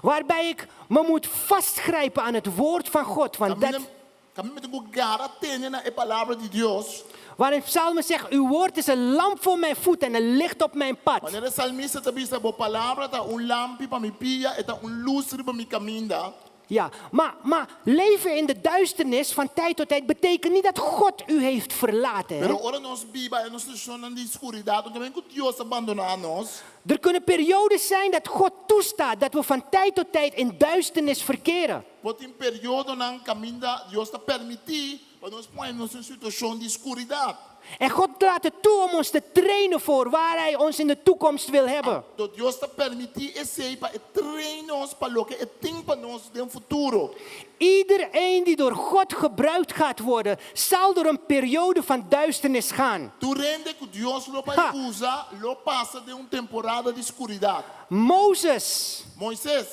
Waarbij ik me moet vastgrijpen aan het woord van God. Want Kaminda dat, kaminda mi tin ku gara tene na e palabra di Dios. waarin Psalmen zegt, uw woord is een lamp voor mijn voet en een licht op mijn pad. Manera e salmista ta bisa, Bo palabra ta un lampi pa mi pia, e ta un lus riba mi kaminda. Ja, maar, maar leven in de duisternis van tijd tot tijd betekent niet dat God u heeft verlaten. Hè? Pero ora nos biba den un situashonnan di skuridat, no ke men ku Dios a bandoná nos. Er kunnen periodes zijn dat God toestaat dat we van tijd tot tijd in duisternis verkeren. Por tin periodonan kaminda Dios ta permití pa nos pone nos den un situashon di skuridat. En God laat het toe om ons te trainen voor waar Hij ons in de toekomst wil hebben. Anto Dios ta permití esei pa e train nos pa loke e tin pa nos den futuro. Iedereen die door God gebruikt gaat worden, zal door een periode van duisternis gaan. Tur hende ku Dios lo bai Ha! usa lo pasa den un temporada di skuridat. Mozes, Moises.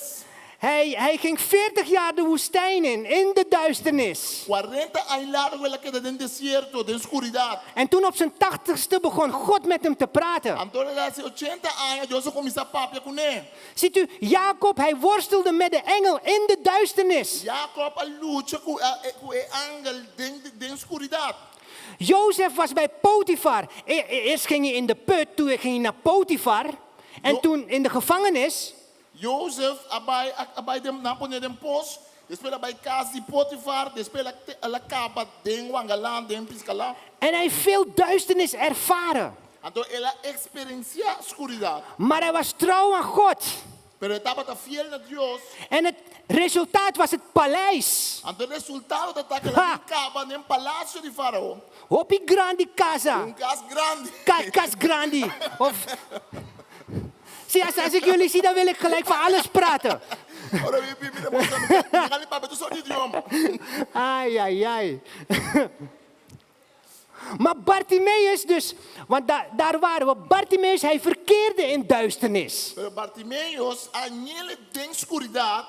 hij, hij ging 40 jaar de woestijn in, in de duisternis. Kuarenta aña largu el a keda den desierto, den skuridat. En toen op zijn tachtigste begon God met hem te praten. Anto el a hasi ochenta aña, Dios a kuminsá papia kuné. Ziet u, Jacob, hij worstelde met de engel in de duisternis. Jacob a lucha ku ku e angel den den skuridat. Jozef was bij Potifar. E- e- Eerst ging hij in de put, toen ging hij naar Potifar. En Jo- toen in de gevangenis. Jozef a bai a bai den nan pone den pos, despues el a bai kas di Potifar, despues el a el a kaba den wangalan, den piskala. En hij heeft veel duisternis ervaren. Anto el a eksperensiá skuridat. Maar hij was trouw aan God. Pero e tabata fiel na Dios. En het resultaat was het paleis. Anto e resultado ta ta ku el a bin kaba den palasio di Farao. Hopi grandi casa. Un kas grandi. Ka kas grandi. Of... Zie, als, als ik jullie zie, dan wil ik gelijk van alles praten. Ora mi mi mira boso, mi ta mi papia tur sort di idioma. Ai, ai, ai. Maar Bartimeus dus, want da daar waren we. Bartimeus, hij verkeerde in duisternis. Pero Bartimeus a hañ'é den skuridat.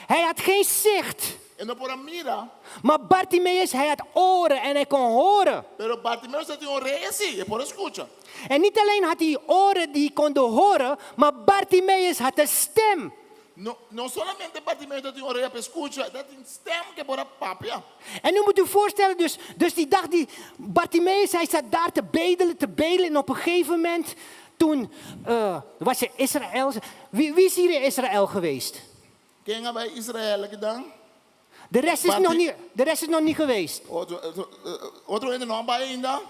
Hij had geen zicht. E no por a mira. Maar Bartimeus, hij had oren en hij kon horen. Pero Bartimeus tabatin orea sí, e por a skucha. En niet alleen had hij oren die konden horen, maar Bartimeus had een stem. No, no solamente Bartimeus tabatin orea pa skucha, e tabatin stem ku e por a papia. En u moet u voorstellen, dus, dus die dag die Bartimeus, hij zat daar te bedelen, te bedelen. En op een gegeven moment, toen eh, was er Israël. Wie, wie is hier in Israël geweest? Ken a bai Israel akinan? De rest is, Barti- nog niet, de rest is nog niet geweest. Otro, otro, otro hende no a bai ainda?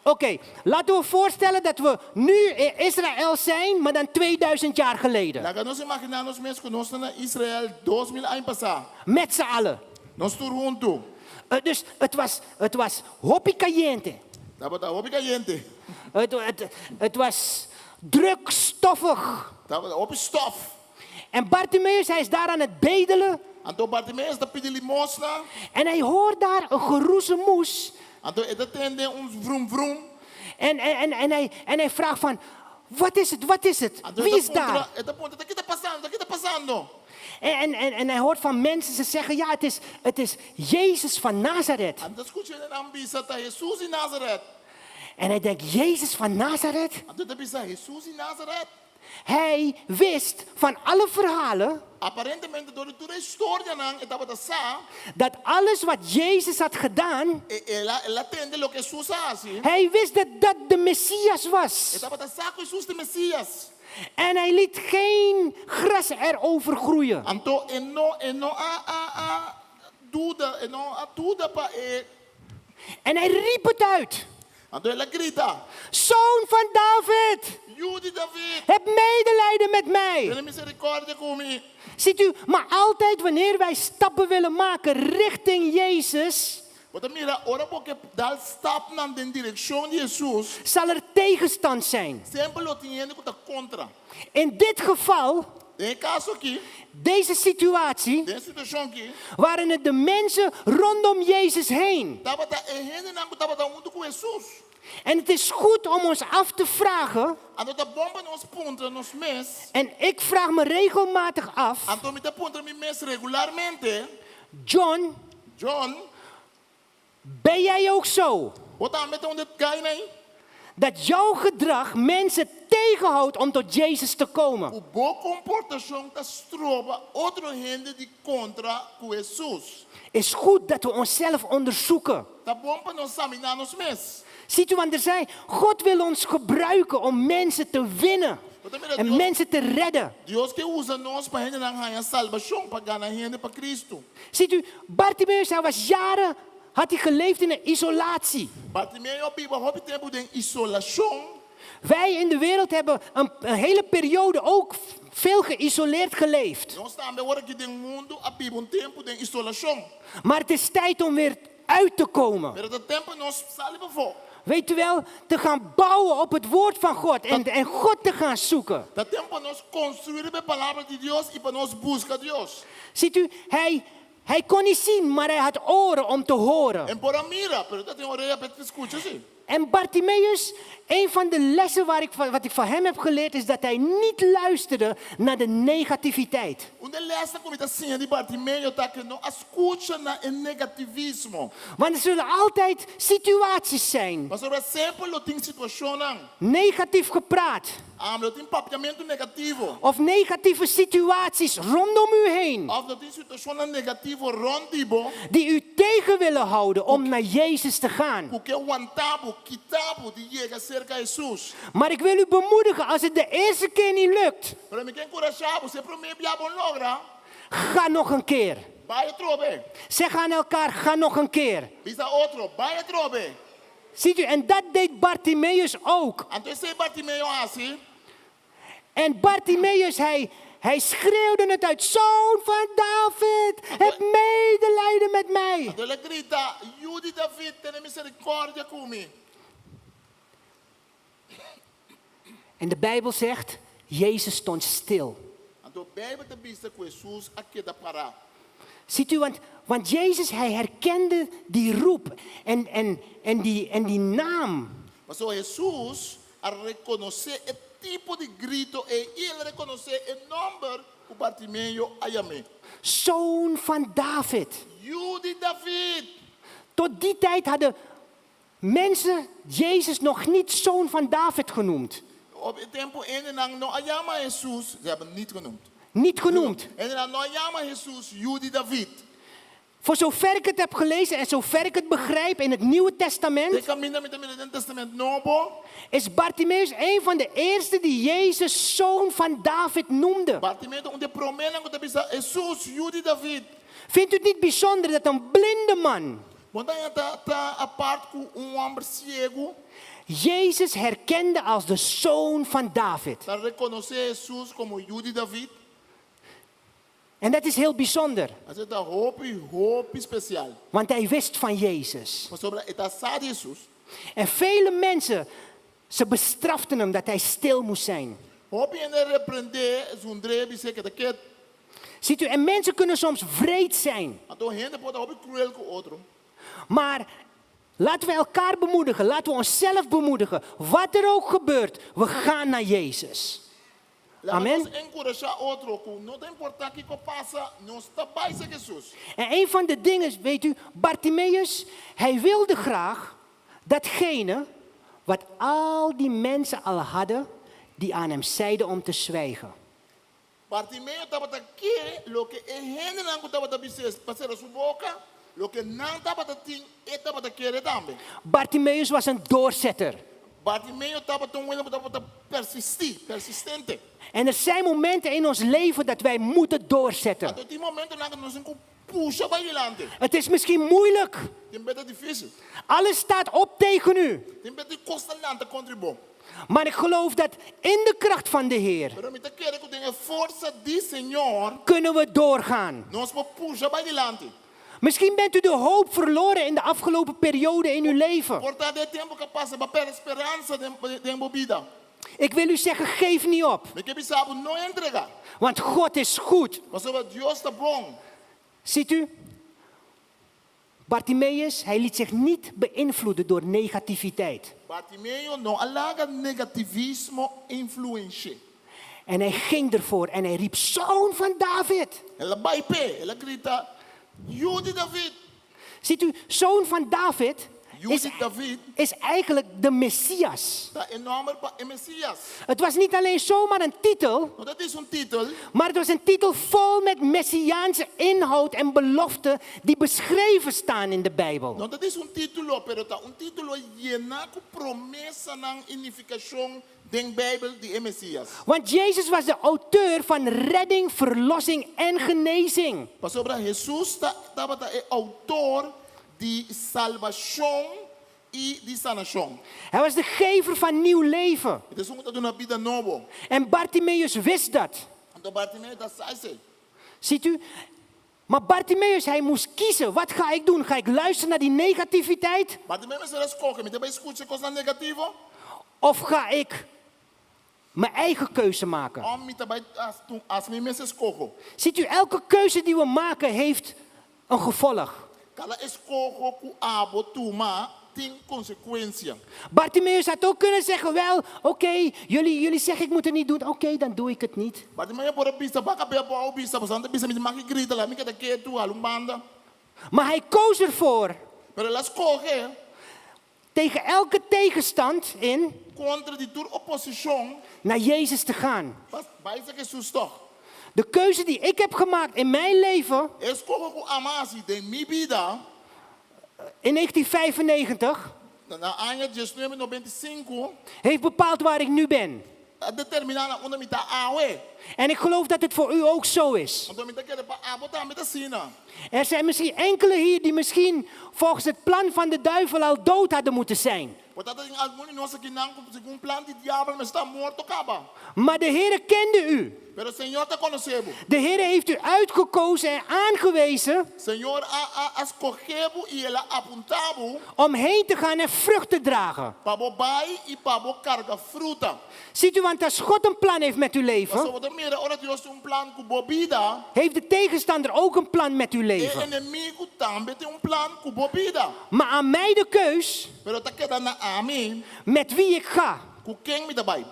Oké, laten we voorstellen dat we nu in Israël zijn, maar dan 2000 jaar geleden. Laga nos imaginá nos mes ku nos ta na Israel 2000 aña pasá. Met z'n allen. Nos tur huntu. Eh, dus het was, het was hopi caliente. Tabata hopi kayente. Het, het, het was druk, stoffig. Tabata hopi stòf. En Bartimeus, hij is daar aan het bedelen. Anto Bartimeus ta pidi limosna. En hij hoort daar een geroezemoes. Anto e ta tende un vrum vrum. En, en, en, en, hij, en hij vraagt van, wat is het, wat is het? Anto Wie e ta is puntra, daar? e ta puntra, ta ki ta pasando, ta ki ta pasando? En, en, en, en hij hoort van mensen, ze zeggen, ja, het is, het is Jezus van Nazareth. Anto e ta skucha nan bisa ta Hesus di Nazaret. En hij denkt, Jezus van Nazareth? Anto e ta bisa, Hesus di Nazaret? Hij wist van alle verhalen Aparentemente dor di tur e historianan e tabata sa. dat alles wat Jezus had gedaan, E, el a, el a tende loke Hesus a hasi. hij wist dat dat de Messias E was. tabata sa ku Hesus ta e Mesias. En hij liet geen gras erover groeien. Anto e no e no a a a duda, e no a duda pa e. En hij riep het uit. Anto el a grita. Zoon van David, Yu di David. heb medelijden met mij. Tene miserikòrdia ku mi. Ziet u, maar altijd wanneer wij stappen willen maken richting Jezus, Bo ta mira, ora bo ke dal stapnan den direkshon di Hesus, zal er tegenstand zijn. semper lo tin hende ku ta kontra. In dit geval. Den e kaso aki, Deze situatie, den e situashon aki, waren het de mensen rondom Jezus heen. Tabata e hendenan ku tabata huntu ku Hesus. En het is goed om ons af te vragen, Anto ta bon pa nos puntra nos mes. En ik vraag me regelmatig af, Anto mi ta puntra mi mes regularmente, John, John, ben jij ook zo? Bo tambe ta un di e gainan ei? Dat jouw gedrag mensen tegenhoudt om tot Jezus te komen. Ku bo komportashon ta stroba otro hende di kontra ku Hesus. Is goed dat we onszelf onderzoeken. Ta bon pa nos saminá nos mes. Ziet u, want er zijn, God wil ons gebruiken om mensen te winnen Bo ta mira en Dios, mensen te redden. Dios ke usa nos pa hendenan haña salbashon, pa gana hende pa Kristu. Ziet u, Bartimeus, hij was jaren, had hij geleefd in een isolatie. Bartimeo a biba hopi tempu den isolashon. Wij in de wereld hebben een, een hele periode ook veel geïsoleerd geleefd. Nos tambe awor aki den mundu a biba un tempu den isolashon. Maar het is tijd om weer uit te komen. Pero ta tempu pa nos sali pafó. Weet u wel, te gaan bouwen op het woord van God en, en God te gaan zoeken. Ta tempu pa nos konstruí riba e Palabra di Dios i pa nos buska Dios. Ziet u, hij, hij kon niet zien, maar hij had oren om te horen. E n' por a mira, pero e tabatin orea pa e skucha sí. En Bartimeus, een van de lessen waar ik van, wat ik van hem heb geleerd, is dat hij niet luisterde naar de negativiteit. Un di e lèsnan ku mi ta siña di Bartimeo ta ku e no a skucha na e negativismo. Want er zullen altijd situaties zijn. Pasobra semper lo tin situashonnan. Negatief gepraat. Am lo tin papiamentu negativo. Of negatieve situaties rondom u heen. Of lo tin situashonnan negativo rònt di bo. Die u tegen willen houden om naar Jezus te gaan. Ku ke wanta bo, kita bo di yega serka Hesus. Maar ik wil u bemoedigen, als het de eerste keer niet lukt. Pero mi ke enkurashá bo, si e promé bia bo n' logra. Ga nog een keer. Bai atrobe. Zeg aan elkaar, ga nog een keer. Bisa otro, bai atrobe. Ziet u, en dat deed Bartimeus ook. Anto esei Bartimeo a hasi. En Bartimeus, hij, hij schreeuwde het uit, Zoon van David, heb medelijden met mij. Anto el a grita, Yu di David, tene miserikòrdia ku mi. En de Bijbel zegt, Jezus stond stil. Anto Bijbel ta bisa ku Hesus a keda pará. Ziet u, want, want Jezus, hij herkende die roep en, en, en, die, en die naam. Pasobra Hesus a rekonosé e tipo di grito ei i el a rekonosé e nòmber ku Bartimeo a yam'é. Zoon van David. Yu di David. Tot die tijd hadden mensen Jezus nog niet Zoon van David genoemd. Op e tempu hendenan no a yama Hesus, ze hebben niet genoemd. Niet genoemd. Hendenan no a yama Hesus Yu di David. Voor zover ik het heb gelezen en zover ik het begrijp in het Nieuwe Testament. Te kaminda mi ta mira den Testament Nobo. Is Bartimeus een van de eerste die Jezus Zoon van David noemde. Bartimeo ta un di e proménan ku ta bisa Hesus, Yu di David. Vindt u het niet bijzonder dat een blinde man. Bo ta haña ta ta apart ku un hòmber siegu. Jezus herkende als de Zoon van David. Ta rekonosé Hesus komo Yu di David. En dat is heel bijzonder. Esei ta hopi, hopi spesial. Want hij wist van Jezus. Pasobra e ta sa di Hesus. En vele mensen, ze bestraften hem dat hij stil moest zijn. Hopi hende a reprendé, zundr'é, bis'é keda ket. Ziet u, en mensen kunnen soms wreed zijn. Anto hende por ta hopi kruel ku otro. Maar laten we elkaar bemoedigen, laten we onszelf bemoedigen. Wat er ook gebeurt, we gaan naar Jezus. Laga Amen. nos enkurashá otro ku no ta importá kiko pasa, nos ta bai serka Hesus. En een van de dingen, weet u, Bartimeus, hij wilde graag datgene wat al die mensen al hadden die aan hem zeiden om te zwijgen. Bartimeo tabata ke loke e hendenan ku tabata bis'é pa sera su boka, loke nan tabata tin, e tabata kere tambe. Bartimeus was een doorzetter. Bartimeo tabata un hende ku tabata persistí, persistente. En er zijn momenten in ons leven dat wij moeten doorzetten. Anto tin momentonan ku nos tin ku pusha bai dilanti. Het is misschien moeilijk. Tin bes ta difísil. Alles staat op tegen u. Tin bes tur kos ta lanta kontra bo. Maar ik geloof dat in de kracht van de Heer. Pero mi ta kere ku den e forsa di Señor. Kunnen we doorgaan. Nos por pusha bai dilanti. Misschien bent u de hoop verloren in de afgelopen periode in uw leven. Por ta den e tempu ku a pasa bo a pèrdè speransa den bo bida. Ik wil u zeggen, geef niet op. Mi ke bisa bo no entregá. Want God is goed. Pasobra Dios ta bon. Ziet u? Bartimaeus, hij liet zich niet beïnvloeden door negativiteit. Bartimeo no a laga negativismo influensh'é. En hij ging ervoor en hij riep, Zoon van David. El a bai p'e, el a grita, Yu di David! Ziet u, Zoon van David Yu is, di David is eigenlijk de Messias. ta e nòmber pa e Mesias. Het was niet alleen zomaar een titel, No ta djis un titel, maar het was een titel vol met messiaanse inhoud en beloften die beschreven staan in de Bijbel. No ta djis un título, pero ta un título yená ku promesanan i nifikashon den Beibel di e Mesias. Want Jezus was de auteur van redding, verlossing en genezing. Pasobra Hesus ta tabata e outor di salbashon i di sanashon. Hij was de gever van nieuw leven. E ta esun ku ta duna bida nobo. En Bartimeus wist dat. Anto Bartimeo ta sa esei. Ziet u? Maar Bartimeus, hij moest kiezen. Wat ga ik doen? Ga ik luisteren naar die negativiteit? Bartimeo mester a skohe, Mi ta bai skucha e kosnan negativo? Of ga ik mijn eigen keuze maken? Òf mi ta bai hasi mi mes eskoho? Ziet u, elke keuze die we maken heeft een gevolg. Kada eskoho ku abo tuma tin konsekuensia. Bartimeus had ook kunnen zeggen, wel, oké, jullie, jullie zeggen ik moet het niet doen, oké, dan doe ik het niet. Bartimeo por a bisa, Baka bia bo a bisa, pasobra nan ta bisa mi tin mag di grita, laga mi keda ketu, hala un banda. Maar hij koos ervoor. Pero el a skohe. Tegen elke tegenstand in. Kontra di tur oposishon. Naar Jezus te gaan. Pa bai sa Hesus tòg. De keuze die ik heb gemaakt in mijn leven. E eskoho ku ami a hasi den mi bida. In 1995. Na aña diesnuebe nobenta i sinku. Heeft bepaald waar ik nu ben. A determiná na unda mi ta awe. En ik geloof dat het voor u ook zo is. Anto mi ta kere pa abo tambe ta asina. Er zijn misschien enkele hier die misschien volgens het plan van de duivel al dood hadden moeten zijn. Por ta tin algun di nos akinan ku segun plan di diabel mester ta morto kaba. Maar de Heere kende u. Pero Señor ta konosé bo. De Heere heeft u uitgekozen en aangewezen. Señor a a a skohé bo i el a apuntá bo. Om heen te gaan en vrucht te dragen. Pa bo bai i pa bo karga fruta. Ziet u, want als God een plan heeft met uw leven. Pasobra bo ta mira ora Dios tin un plan ku bo bida. Heeft de tegenstander ook een plan met uw E leven. enemigu tambe tin un plan ku bo bida. Maar aan mij de keus. Pero ta keda na ami. Met wie ik ga. Ku ken mi ta bai.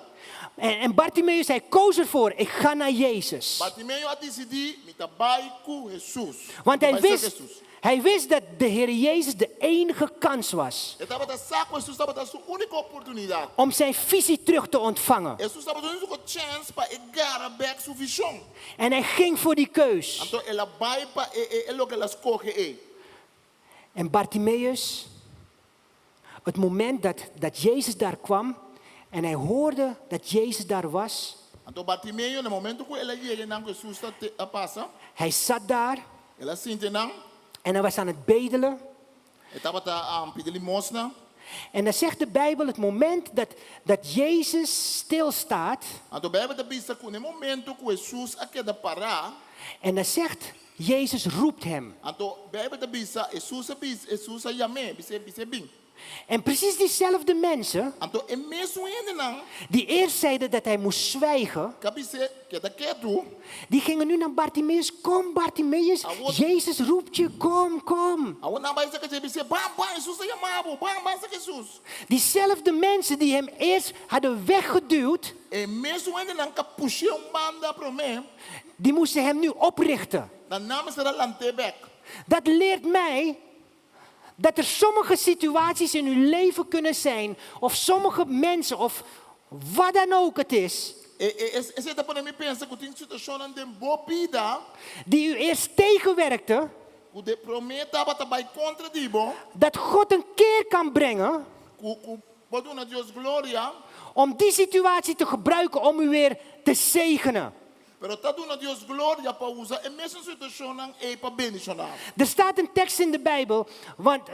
En, en Bartimeus, hij koos ervoor, ik ga naar Jezus. Bartimeo a disidí, Mi ta bai ku Hesus. Want Mi ta hij bai serka wist, Hesus. hij wist dat de Heer Jezus de enige kans was. E tabata sa ku Hesus tabata su úniko oportunidat. Om zijn visie terug te ontvangen. Hesus tabata su úniko chèns pa e gara bèk su vishon. En hij ging voor die keus. Anto el a bai pa e e e loke el a skohe ei. En Bartimeus, het moment dat, dat Jezus daar kwam en hij hoorde dat Jezus daar was. Anto Bartimeo, na momento ku el a yega einan ku Hesus ta te a pasa. Hij zat daar. El a sinti einan. En hij was aan het bedelen. E tabata pidi limosna. En dan zegt de Bijbel het moment dat, dat Jezus stilstaat. Anto Bijbel ta bisa ku na e momento ku Hesus a keda pará. En dan zegt Jezus roept hem. Anto Bijbel ta bisa Hesus a bisa Hesus a yam'é bis'é bis'é bin. En precies diezelfde mensen. Anto e mesun hendenan. Die eerst zeiden dat hij moest zwijgen. K'a bis'é keda ketu. Die gingen nu naar Bartimeus. Kom Bartimeus, Jezus roept je, kom, kom. Awor nan bai serka dje bis'é, Ban, ban, Hesus ta yama bo, ban, ban serka Hesus. Diezelfde mensen die hem eerst hadden weggeduwd. E mesun hendenan k'a push'é un banda promé. Die moesten hem nu oprichten. Ta nan mester a lant'é bèk. Dat leert mij dat er sommige situaties in uw leven kunnen zijn, of sommige mensen, of wat dan ook het is. E, e, esei ta pone mi pensa ku tin situashonnan den bo bida. Die u eerst tegenwerkte. Ku de promé tabata bai kontra di bo. Dat God een keer kan brengen. Ku, ku por duna Dios gloria. Om die situatie te gebruiken om u weer te zegenen. Pero ta duna Dios gloria pa usa e mesun situashonnan ei pa bendishoná. Er staat een tekst in de Bijbel, want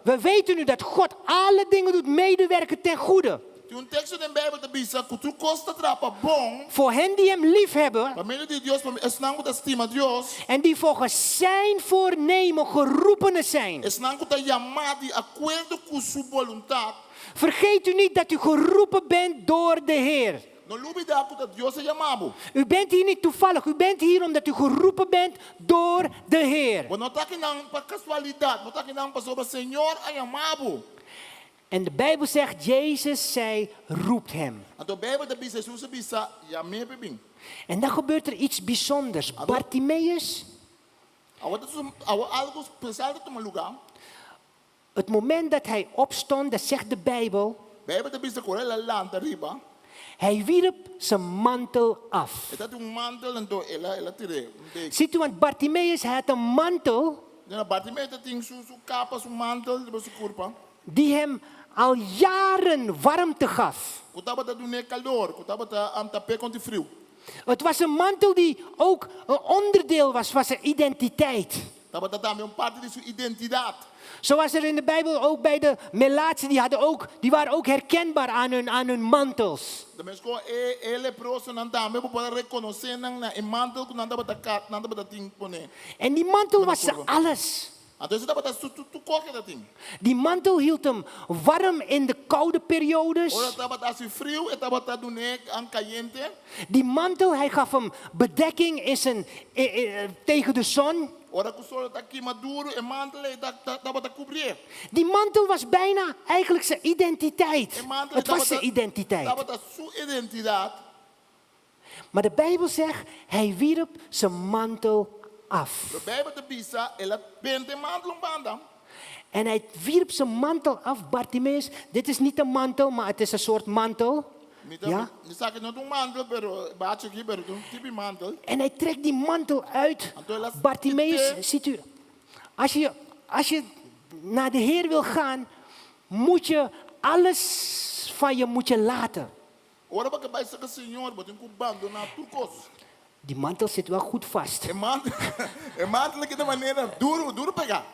we weten nu dat God alle dingen doet medewerken ten goede. Tin un teksto den Beibel ta bisa ku tur kos ta traha pa bon. Voor hen die Hem liefhebben. Pa medio di Dios, pa esnan ku ta stima Dios. En die volgens Zijn voornemen geroepenen zijn. Esnan ku ta yamá di akuerdo ku Su boluntat. Vergeet u niet dat u geroepen bent door de Heer. No lubidá ku ta Dios a yamá bo. U bent hier niet toevallig, u bent hier omdat u geroepen bent door de Heer. Bo no ta akinan pa kasualidat, bo ta akinan pasobra Señor a yamá bo. En de Bijbel zegt, Jezus zei, roept hem. Anto Bijbel ta bisa, Hesus a bisa, Yam'é pa e bin. En dan gebeurt er iets bijzonders. Bartimeus. Awor ta awor algu spesial ta tuma lugá. Het moment dat hij opstond, dat zegt de Bijbel. Bijbel ta bisa ku ora el a lanta riba. Hij wierp zijn mantel af. E ta tin un mantel, anto el a el a tir'é un deken. Ziet u, want Bartimeus, hij had een mantel. Mira, Bartimeus ta tin su su kapa, su mantel riba su kurpa. Die hem al jaren warmte gaf. Ku tabata dun'é kalor, ku tabata tap'é kontra friu. Het was een mantel die ook een onderdeel was van zijn identiteit. Tabata tambe un parti di su identidat. Zoals er in de Bijbel ook bij de Melaatsen, die, hadden ook, die waren ook herkenbaar aan hun, aan hun mantels. Ta meskos e e leprosonan tambe bo por a rekonosé nan na e mantel ku nan tabata ka nan tabata tin pone. En die mantel was ze alles. Anto esei tabata su tur tur kos ke ta tin. Die mantel hield hem warm in de koude periodes. Ora tabata hasi friu e tabata dun'é an kayente. Die mantel, hij gaf hem bedekking in zijn, tegen de zon. Ora ku sol ta kima duru e mantel ei ta tabata kubrié. Die mantel was bijna eigenlijk zijn identiteit. E mantel Het was zijn identiteit. Tabata su identidat. Maar de Bijbel zegt, hij wierp zijn mantel af. Pero Bijbel ta bisa, el a benta e mantel un banda. En hij wierp zijn mantel af, Bartimeus. Dit is niet een mantel, maar het is een soort mantel. Mi ta, Ja? mi sa ku no ta un mantel, pero bachi aki, pero ta un tipi mantel. En hij trekt die mantel uit. Anto el a Bartimeus, kit'é. ziet u, als je, als je naar de Heer wil gaan, moet je alles van je moet je laten. Ora bo ke bai saka Señor, bo tin ku bandoná tur kos. Die mantel zit wel goed vast. E mantel, e mantel aki ta manera duru, duru pegá.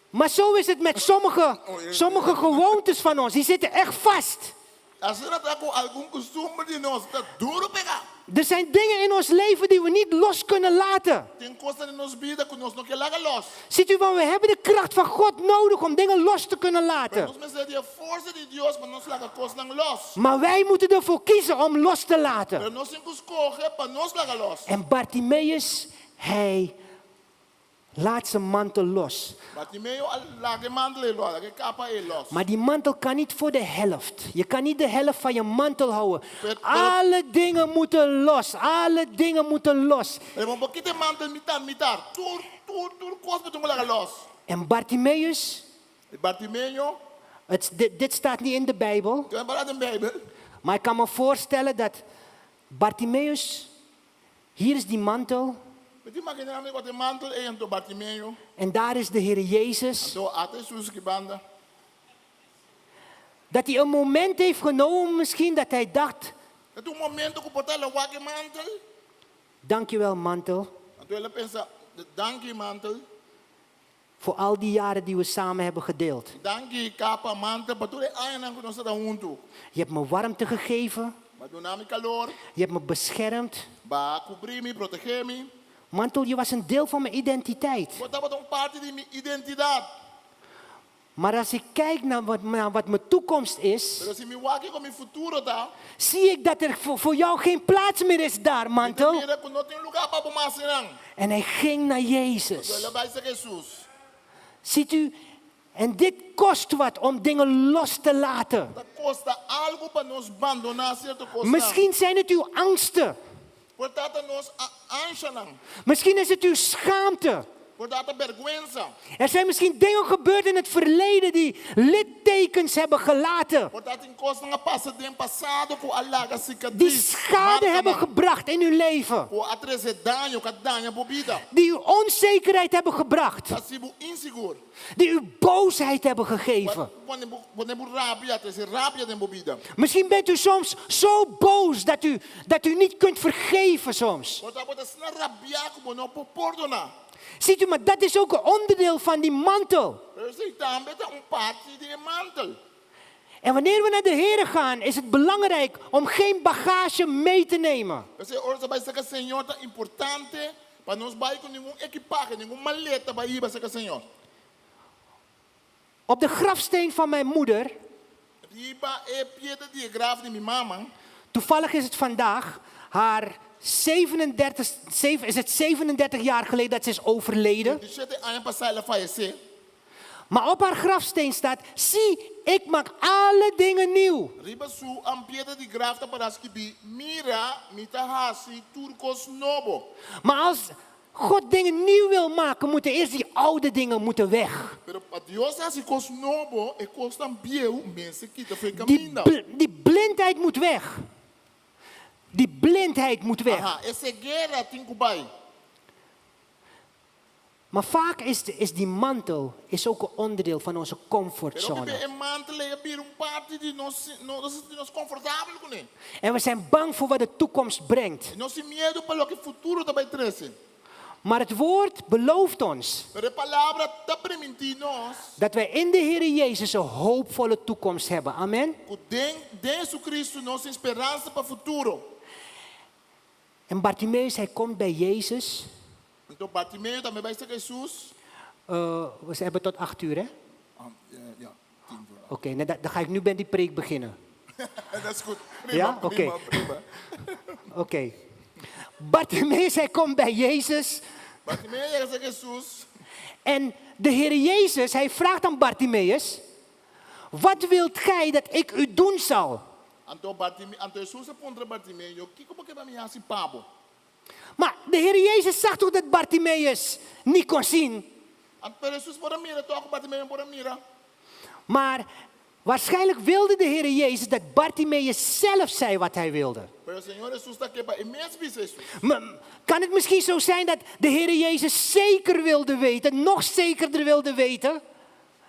Maar zo is het met sommige, sommige gewoontes van ons. Die zitten echt vast. Asina ta ku algun kustumber di nos ta duru pegá. Er zijn dingen in ons leven die we niet los kunnen laten. Tin kosnan den nos bida ku nos no ke laga los. Ziet u, want we hebben de kracht van God nodig om dingen los te kunnen Pero laten. nos mester di e forsa di Dios pa nos laga kosnan los. Maar wij moeten ervoor kiezen om los te laten. Pero nos tin ku skohe pa nos laga los. En Bartimeus, hij laat zijn mantel los. Bartimeo a laga e mantel ei los, laga e kapa ei los. Maar die mantel kan niet voor de helft. Je kan niet de helft van je mantel houden. Pero- Alle dingen moeten los. Alle dingen moeten los. Pero bo no por kita e mantel mitar mitar. Tur, tur, tur kos bo tin ku laga los. En Bartimeus, E Bartimeo, het, dit, dit staat niet in de Bijbel, Tin pará den Beibel. maar ik kan me voorstellen dat Bartimeus, hier is die mantel Mi ta imaginá mi ku e mantel ei anto Bartimeo. en daar is de Heer Jezus. Anto ata Hesus aki banda. Dat hij een moment heeft genomen misschien dat hij dacht, E ta un momento ku por ta el a wak e mantel. dankjewel mantel, Anto el a pensa, Danki mantel. voor al die jaren die we samen hebben gedeeld. Danki kapa mantel pa tur e añanan ku nos a ta huntu. Je hebt me warmte gegeven. Bo a duna mi kalor. Je hebt me beschermd. Bo a kubrí mi, protegé mi. Mantel, je was een deel van mijn identiteit. Bo tabata un parti di mi identidat. Maar als ik kijk naar wat, naar wat mijn toekomst is, Pero si mi wak kiko mi futuro ta, zie ik dat er voor, voor jou geen plaats meer is daar, mi ta mantel. mira ku no tin lugá pa bo mas einan. En hij ging naar Anto Jezus. el a bai serka Hesus. Ziet u, en dit kost wat om dingen los te laten. Ta kosta algu pa nos bandoná sierto kosnan. Misschien zijn het uw angsten. Por ta ta nos anshanan. Misschien is het uw schaamte. Por ta ta bèrgwensa. Er zijn misschien dingen gebeurd in het verleden die littekens hebben gelaten. Por ta tin kosnan a pasa den pasado ku a laga Die sikatris, schade hebben markanan. gebracht in uw leven. Ku a trese daño, ku a daña bo bida. Die uw onzekerheid hebben gebracht. Ta hasi bo insigur. Die u boosheid hebben gegeven. Pone bo, pone bo rabia, trese rabia den bo bida. Misschien bent u soms zo boos dat u, dat u niet kunt vergeven soms. Por ta bo ta asina rabiá ku bo no por pordoná. Ziet u, maar dat is ook een onderdeel van die mantel. Pero esei tambe ta un parti di e mantel. En wanneer we naar de Heer gaan, is het belangrijk om geen bagage mee te nemen. P'esei ora nos bai serka Señor ta importante pa no bai ku ningun ekipahe, ningun maleta bai hiba serka Señor. Op de grafsteen van mijn moeder, Riba e piedra di e graf di mi mama. Toevallig is het vandaag haar 37, zeven- is het 37 jaar geleden dat ze is overleden. 37 aña pasá el a fayesé. Maar op haar grafsteen staat, zie, ik maak alle dingen nieuw. Riba su un piedra di graf ta pará skibí, Mira, mi ta hasi tur kos nobo. Maar als God dingen nieuw wil maken, moeten eerst die oude dingen moeten weg. Pero pa Dios hasi kos nobo, e kosnan bieu mester kita fo'i Die, kaminda. bl- die blindheid moet weg. Die blindheid moet weg. Aha, e ceguera tin ku bai. Maar vaak is, de- is die mantel is ook een onderdeel van onze Pero hopi comfortzone. be e mantel ei a bira un parti di nos, nos ta sinti nos komfortabel kuné. En we zijn bang voor wat de toekomst brengt. I nos tin miedu pa loke futuro ta bai trese. Maar het woord belooft ons Pero e palabra ta primintí nos dat wij in de Heer Jezus een hoopvolle toekomst hebben. Amen. ku den den Jesucristo nos tin speransa pa futuro. En Bartimaeus, hij komt bij Jezus. Anto Bartimeo tambe bai serka Hesus. We hebben tot 8 uur, hè? Ah, ja, 7:50. Oké, nou, dan ga ik nu bij die preek beginnen. Dat is goed. Prima, Ja? prima, Oké. prima. Oké. Bartimaeus, hij komt bij Jezus. Bartimeo a yega serka Hesus. En de Heer Jezus, hij vraagt aan Bartimaeus: Wat wilt gij dat ik u doen zal? Anto Bartime, anto Hesus a puntra Bartimeo, Kiko bo ke pa mi hasi pa bo? Maar de Heer Jezus zag toch dat Bartimaeus niet kon zien? Anto pero Hesus por a mira tòg ku Bartimeo no por a mira. Maar waarschijnlijk wilde de Heer Jezus dat Bartimaeus zelf zei wat hij wilde. Pero Señor Hesus ta ke pa e mes bisa Hesus. Maar kan het misschien zo zijn dat de Heer Jezus zeker wilde weten, nog zekerder wilde weten?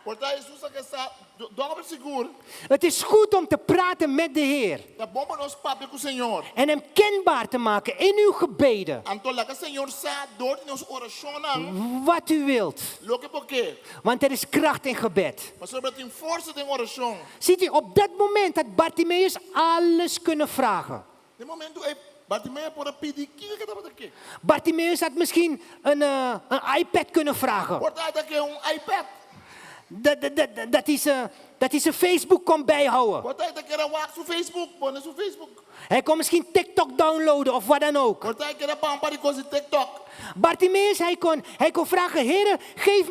Por ta Hesus a ke sa dòbel sigur. Het is goed om te praten met de Heer Ta bon pa nos papia ku Señor. en hem kenbaar te maken in uw gebeden. Anto laga Señor sa dor di nos orashonnan Wat u wilt. loke bo ke. Want er is kracht in gebed. Pasobra tin forsa den orashon. Ziet u, op dat moment had Bartimaeus alles kunnen vragen. Den e momento ei Bartimeo por a pidi kiko ku e tabata ke. Bartimaeus had misschien een iPad kunnen vragen. Por ta e ta ke un iPad. Dat hij zijn Facebook kon bijhouden. Por ta e ta ker a wak su Facebook, pone su Facebook. Hij kon misschien TikTok downloaden of wat dan ook. Por ta e ker a ban pa di kos di TikTok. Bartimaeus, hij kon vragen, Heere, geef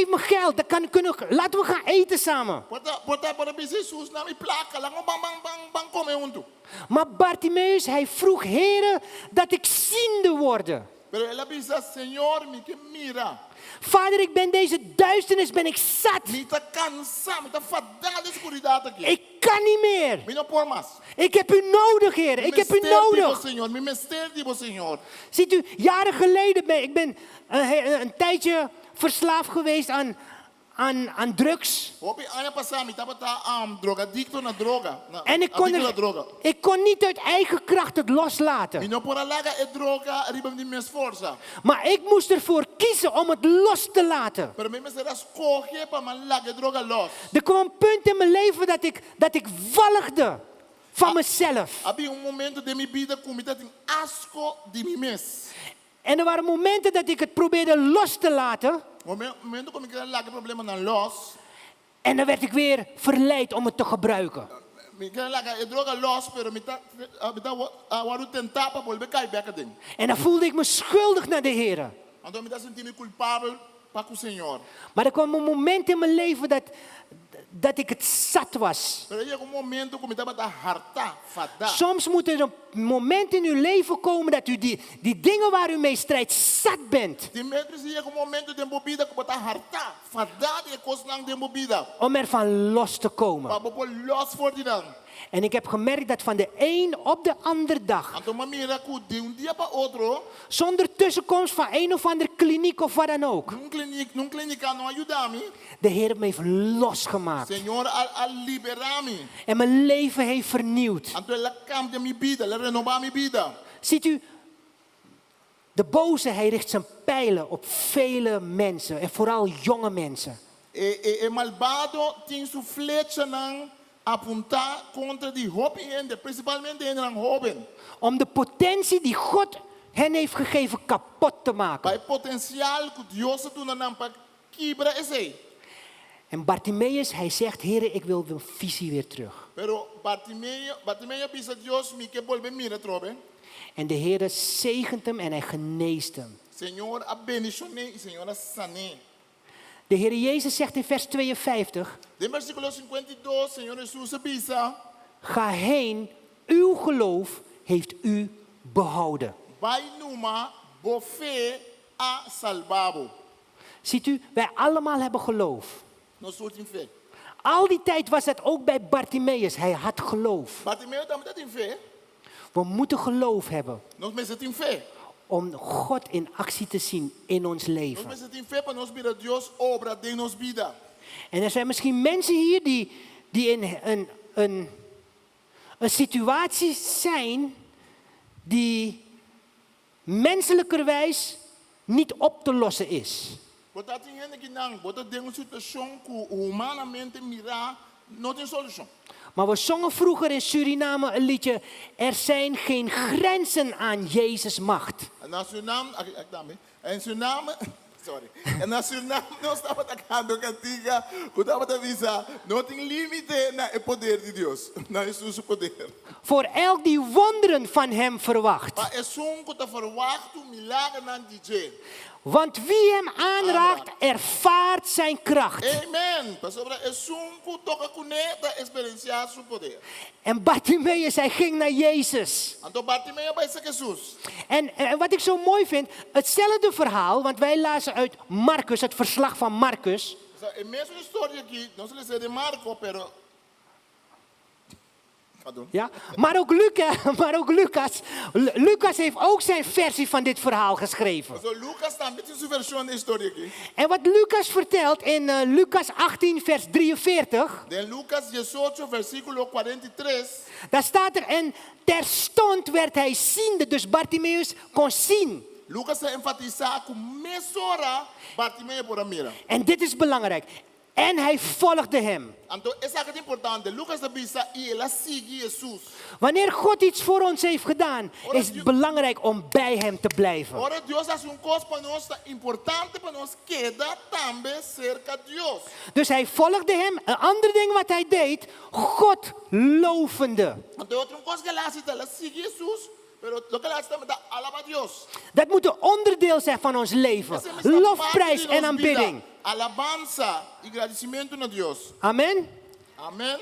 me geld. Dan laten we gaan eten samen. Por ta, por ta e por a bisa Hesus, duna mi plaka, laga ban ban ban ban kome huntu. Maar Bartimaeus, hij vroeg, Heere, dat ik ziende worde. Pero el a bisa, Señor, mi ke mira. Vader, ik ben deze duisternis, ben ik zat. Mi ta kansá, mi ta fadá di e skuridat aki. Ik kan niet meer. Mi no por mas. Ik heb u nodig, Heer. Mi Ik heb u mester di bo, nodig. Señor. Mi mester di bo, Señor. Ziet u, jaren geleden ben ik ben een tijdje verslaafd geweest aan drugs. Hopi aña pasá, mi tabata drogadikto na droga. Na, En ik kon, adikto na er, droga. ik kon niet uit eigen kracht het Mi loslaten. no por a laga e droga riba mi mes forsa. Maar ik moest ervoor kiezen om het los te laten. Pero mi mester a skohe pa mi laga e droga los. Er kwam een punt in mijn leven dat ik walgde van mezelf. A bin un momento den mi bida ku mi tabatin asko di mi mes. En er waren momenten dat ik het probeerde los te laten. Momento ku mi ker a laga e problemanan los. En dan werd ik weer verleid om het te gebruiken. Mi ker a laga e droga los, pero mi ta mi ta wòrdu tentá pa bolbe kai bèk aden. En dan voelde ik me schuldig naar de Heer. Anto mi ta sinti mi kulpabel pa ku Señor. Maar er kwam een moment in mijn leven dat ik het zat was. Pero a yega un momento ku mi tabata hartá, fadá. Soms moet er een moment in uw leven komen dat u die dingen waar u mee strijdt zat bent. Tin bes ta yega un momento den bo bida ku bo ta hartá, fadá di e kosnan den bo bida. Om ervan los te komen. Pa bo por los for di nan. En ik heb gemerkt dat van de een op de andere dag, Anto m'a mira ku di un dia pa otro, zonder tussenkomst van een of andere kliniek of wat dan ook, ningun klínika no a yuda mi. de Heer me heeft losgemaakt. Señor a, a liberá mi. En mijn leven heeft vernieuwd. Anto el a kambia mi bida, el a renobá mi bida. Ziet u, de boze, hij richt zijn pijlen op vele mensen en vooral jonge mensen. E, e, e malbado tin su flechanan apuntá kontra di hopi hende, prinsipalmente hendenan hóben. Om de potentie die God hen heeft gegeven kapot te maken. Pa e potensial ku Dios a duna nan pa kibra esei. En Bartimeus, hij zegt, Heere, ik wil mijn visie weer terug. Pero Bartimeo, Bartimeo a bisa Dios, mi ke bolbe mira atrobe. En de Heere zegent hem en hij geneest hem. Señor a bendishon'é i Señor a san'é. De Heere Jezus zegt in vers 52, Den versíkulo 52, Señor Hesus a bisa. Ga heen, uw geloof heeft u behouden. Bai numa, bo fe a salba bo. Ziet u, wij allemaal hebben geloof. Nos tur tin fe. Al die tijd was dat ook bij Bartimeus. Hij had geloof. Bartimeo tambe tin fe. We moeten geloof hebben Nos mester tin fe. om God in actie te zien in ons Nos leven. mester tin fe pa nos mira Dios obra den nos bida. En er zijn misschien mensen hier die, die in een, een, een situatie zijn die menselijkerwijs niet op te lossen is. Bo ta tin hende akinan, bo ta den un situashon ku humanamente mirá no tin solushon. Maar we zongen vroeger in Suriname een liedje, er zijn geen grenzen aan Jezus macht. Na Surinam, aki aki tambe, en Suriname, sorry, en na Suriname nos tabata kanta un kantika ku tabata bisa, no tin límite na e poder di Dios, na Hesus su poder. Voor elk die wonderen van hem verwacht. Pa esun ku ta ferwachtu milagernan di dje. Want wie hem aanraakt, ervaart zijn kracht. Amen! Pasobra esun ku toka kuné ta eksperensiá su poder. En Bartimeus, hij ging naar Jezus. Anto Bartimeo a bai serka Hesus. En, en wat ik zo mooi vind, hetzelfde verhaal, want wij lazen uit Marcus, het verslag van Marcus. E mesun historia aki, nos a lesa den Marko, pero Ja, maar ook, Luca, maar ook Lucas. Lucas heeft ook zijn versie van dit verhaal geschreven. Lucas tambe tin su vershon di e historia aki. En wat Lucas vertelt in uh, Lucas 18, vers 43. Den Lucas 18, versíkulo 43. Daar staat er, en terstond werd hij ziende. Dus Bartimeus kon zien. Lucas ta enfatisá ku mesora Bartimeo por a mira. En dit is belangrijk. En hij volgde hem. Anto esaki ta importante, Lucas ta bisa, I el a sigui Hesus. Wanneer God iets voor ons heeft gedaan, is het belangrijk om bij hem te blijven. Ora Dios hasi un kos pa nos, ta importante pa nos keda tambe serka Dios. Dus hij volgde hem. Een ander ding wat hij deed, God lovende. Anto e otro un kos ku el a hasi ta el a sigui Hesus, pero loke el a hasi tambe ta alabá Dios. Dat moet een onderdeel zijn van ons leven. Esei mester ta parti Lofprijs di en nos bida, aanbidding. Alabansa i gradisimentu na Dios. Amen. Amen.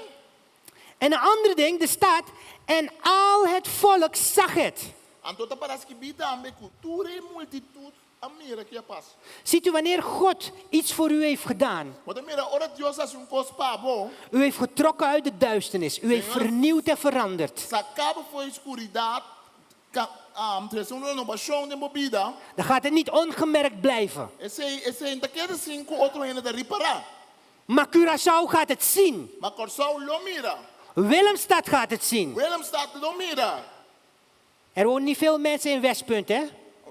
En een ander ding, er staat, en al het volk zag het. Anto ta para skibí tambe ku tur e multitut a mira ki a pasa. Ziet u wanneer God iets voor u heeft gedaan. Bo ta mira ora Dios hasi un kos pa bo. U heeft getrokken uit de duisternis. U heeft Señor. vernieuwd en veranderd. Saka bo for di skuridat, trese un renobashon den bo bida. Dan gaat het niet ongemerkt blijven. Esei, esei no ta keda sin ku otro hende ta ripará. Maar Curaçao gaat het zien. Ma Kòrsou lo mira. Willemstad gaat het zien. Willemstad lo mira. Er wonen niet veel mensen in Westpunt, hè?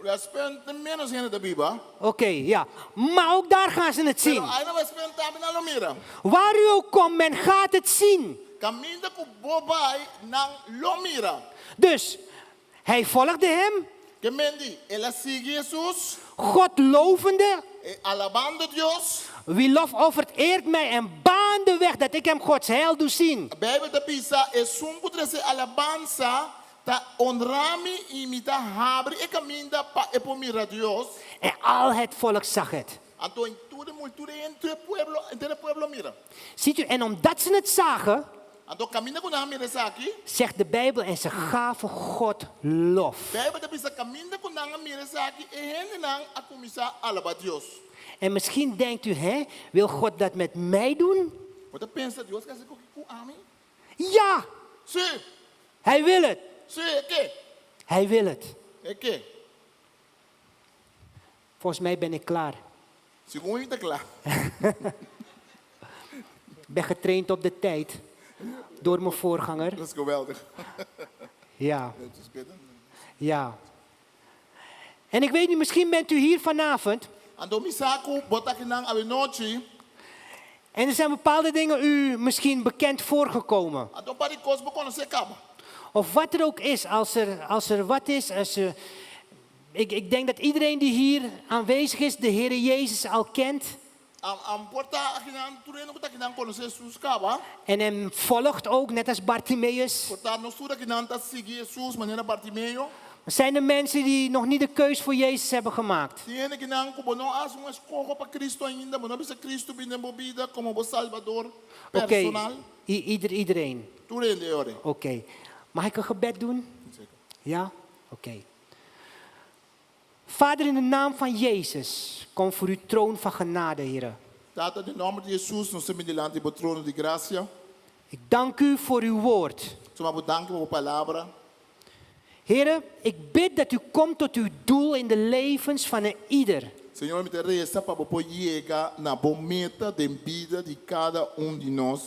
Westpunt tin ménos hende ta biba. Oké, ja. Maar ook daar gaan ze het zien. Pero ai na Westpunt tambe nan lo mira. Waar u ook komt, men gaat het zien. Kaminda ku bo bai, nan lo mira. Dus, hij volgde hem. Ke men di, el a sigui Hesus. God lovende. E alabando Dios. Wie lof offert, eert mij en baan de weg dat ik hem Gods heil doe zien. Beibel ta bisa, Esun ku trese alabansa ta onra mi i mi ta habri e kaminda pa e por mira Dios. En al het volk zag het. Anto en tur e multitud e henter e pueblo, henter e pueblo a mira. Ziet u, en omdat ze het zagen, Anto kaminda ku nan a mira esaki. Zegt de Bijbel, en ze gaven God lof. Bijbel ta bisa, kaminda ku nan a mira esaki, e hendenan a kuminsá alabá Dios. En misschien denkt u, hè, wil God dat met mij doen? Bo ta pensa, Dios ke hasi koki ku ami? Ja! Sí! Hij wil het. Sí, e ke. Hij wil het. E ke. Volgens mij ben ik klaar. Segun mi ta kla. Ik ben getraind op de tijd door mijn voorganger. Dat is geweldig. Ja. Ja. En ik weet niet, misschien bent u hier vanavond. Anto mi sa ku bo ta akinan awenochi. En er zijn bepaalde dingen u misschien bekend voorgekomen. Anto un par di kos bo konosé kaba. Of wat er ook is, als er, als er wat is. Als er, ik, ik denk dat iedereen die hier aanwezig is, de Heer Jezus al kent. Am por ta akinan tur hende ku ta akinan konosé Hesus kaba. En hem volgt ook, net als Bartimaeus. Por ta nos tur akinan ta sigui Hesus manera Bartimeo. Maar zijn er mensen die nog niet de keus voor Jezus hebben gemaakt? Tin hende akinan ku bo no a hasi un eskoho pa Kristu ainda, bo no a bisa Kristu bini den bo bida komo bo Salbador Oké, personal. i- ieder, iedereen. Tur hende e ora ei. Oké. Mag ik een gebed doen? Zeker. Ja? Oké. Vader, in de naam van Jezus, kom voor uw troon van genade, Heer. Tata, den nòmber di Hesus, nos ta bini dilanti bo trono di grasia. Ik dank u voor uw woord. Suma bo danki pa bo palabra. Heer, ik bid dat u komt tot uw doel in de levens van een ieder. Señor, mi ta resa pa bo por yega na bo meta den bida di kada un di nos.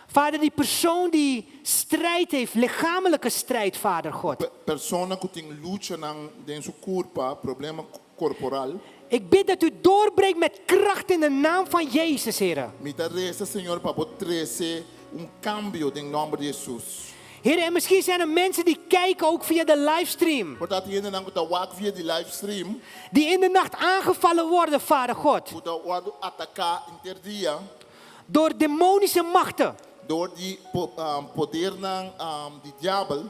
Vader, die persoon die strijd heeft, lichamelijke strijd, Vader God. Persona ku tin luchanan den su kurpa, problema korporal. Ik bid dat u doorbreekt met kracht in de naam van Jezus, Heer. Mi ta resa, Señor, pa bo trese un kambio den nòmber di Hesus. Heer, en misschien zijn er mensen die kijken ook via de livestream. Por ta tin hendenan ku ta wak via di livestream. Die in de nacht aangevallen worden, Vader God. Ku ta wòrdu ataká inter dia. Door demonische machten. Door di podernan di diabel.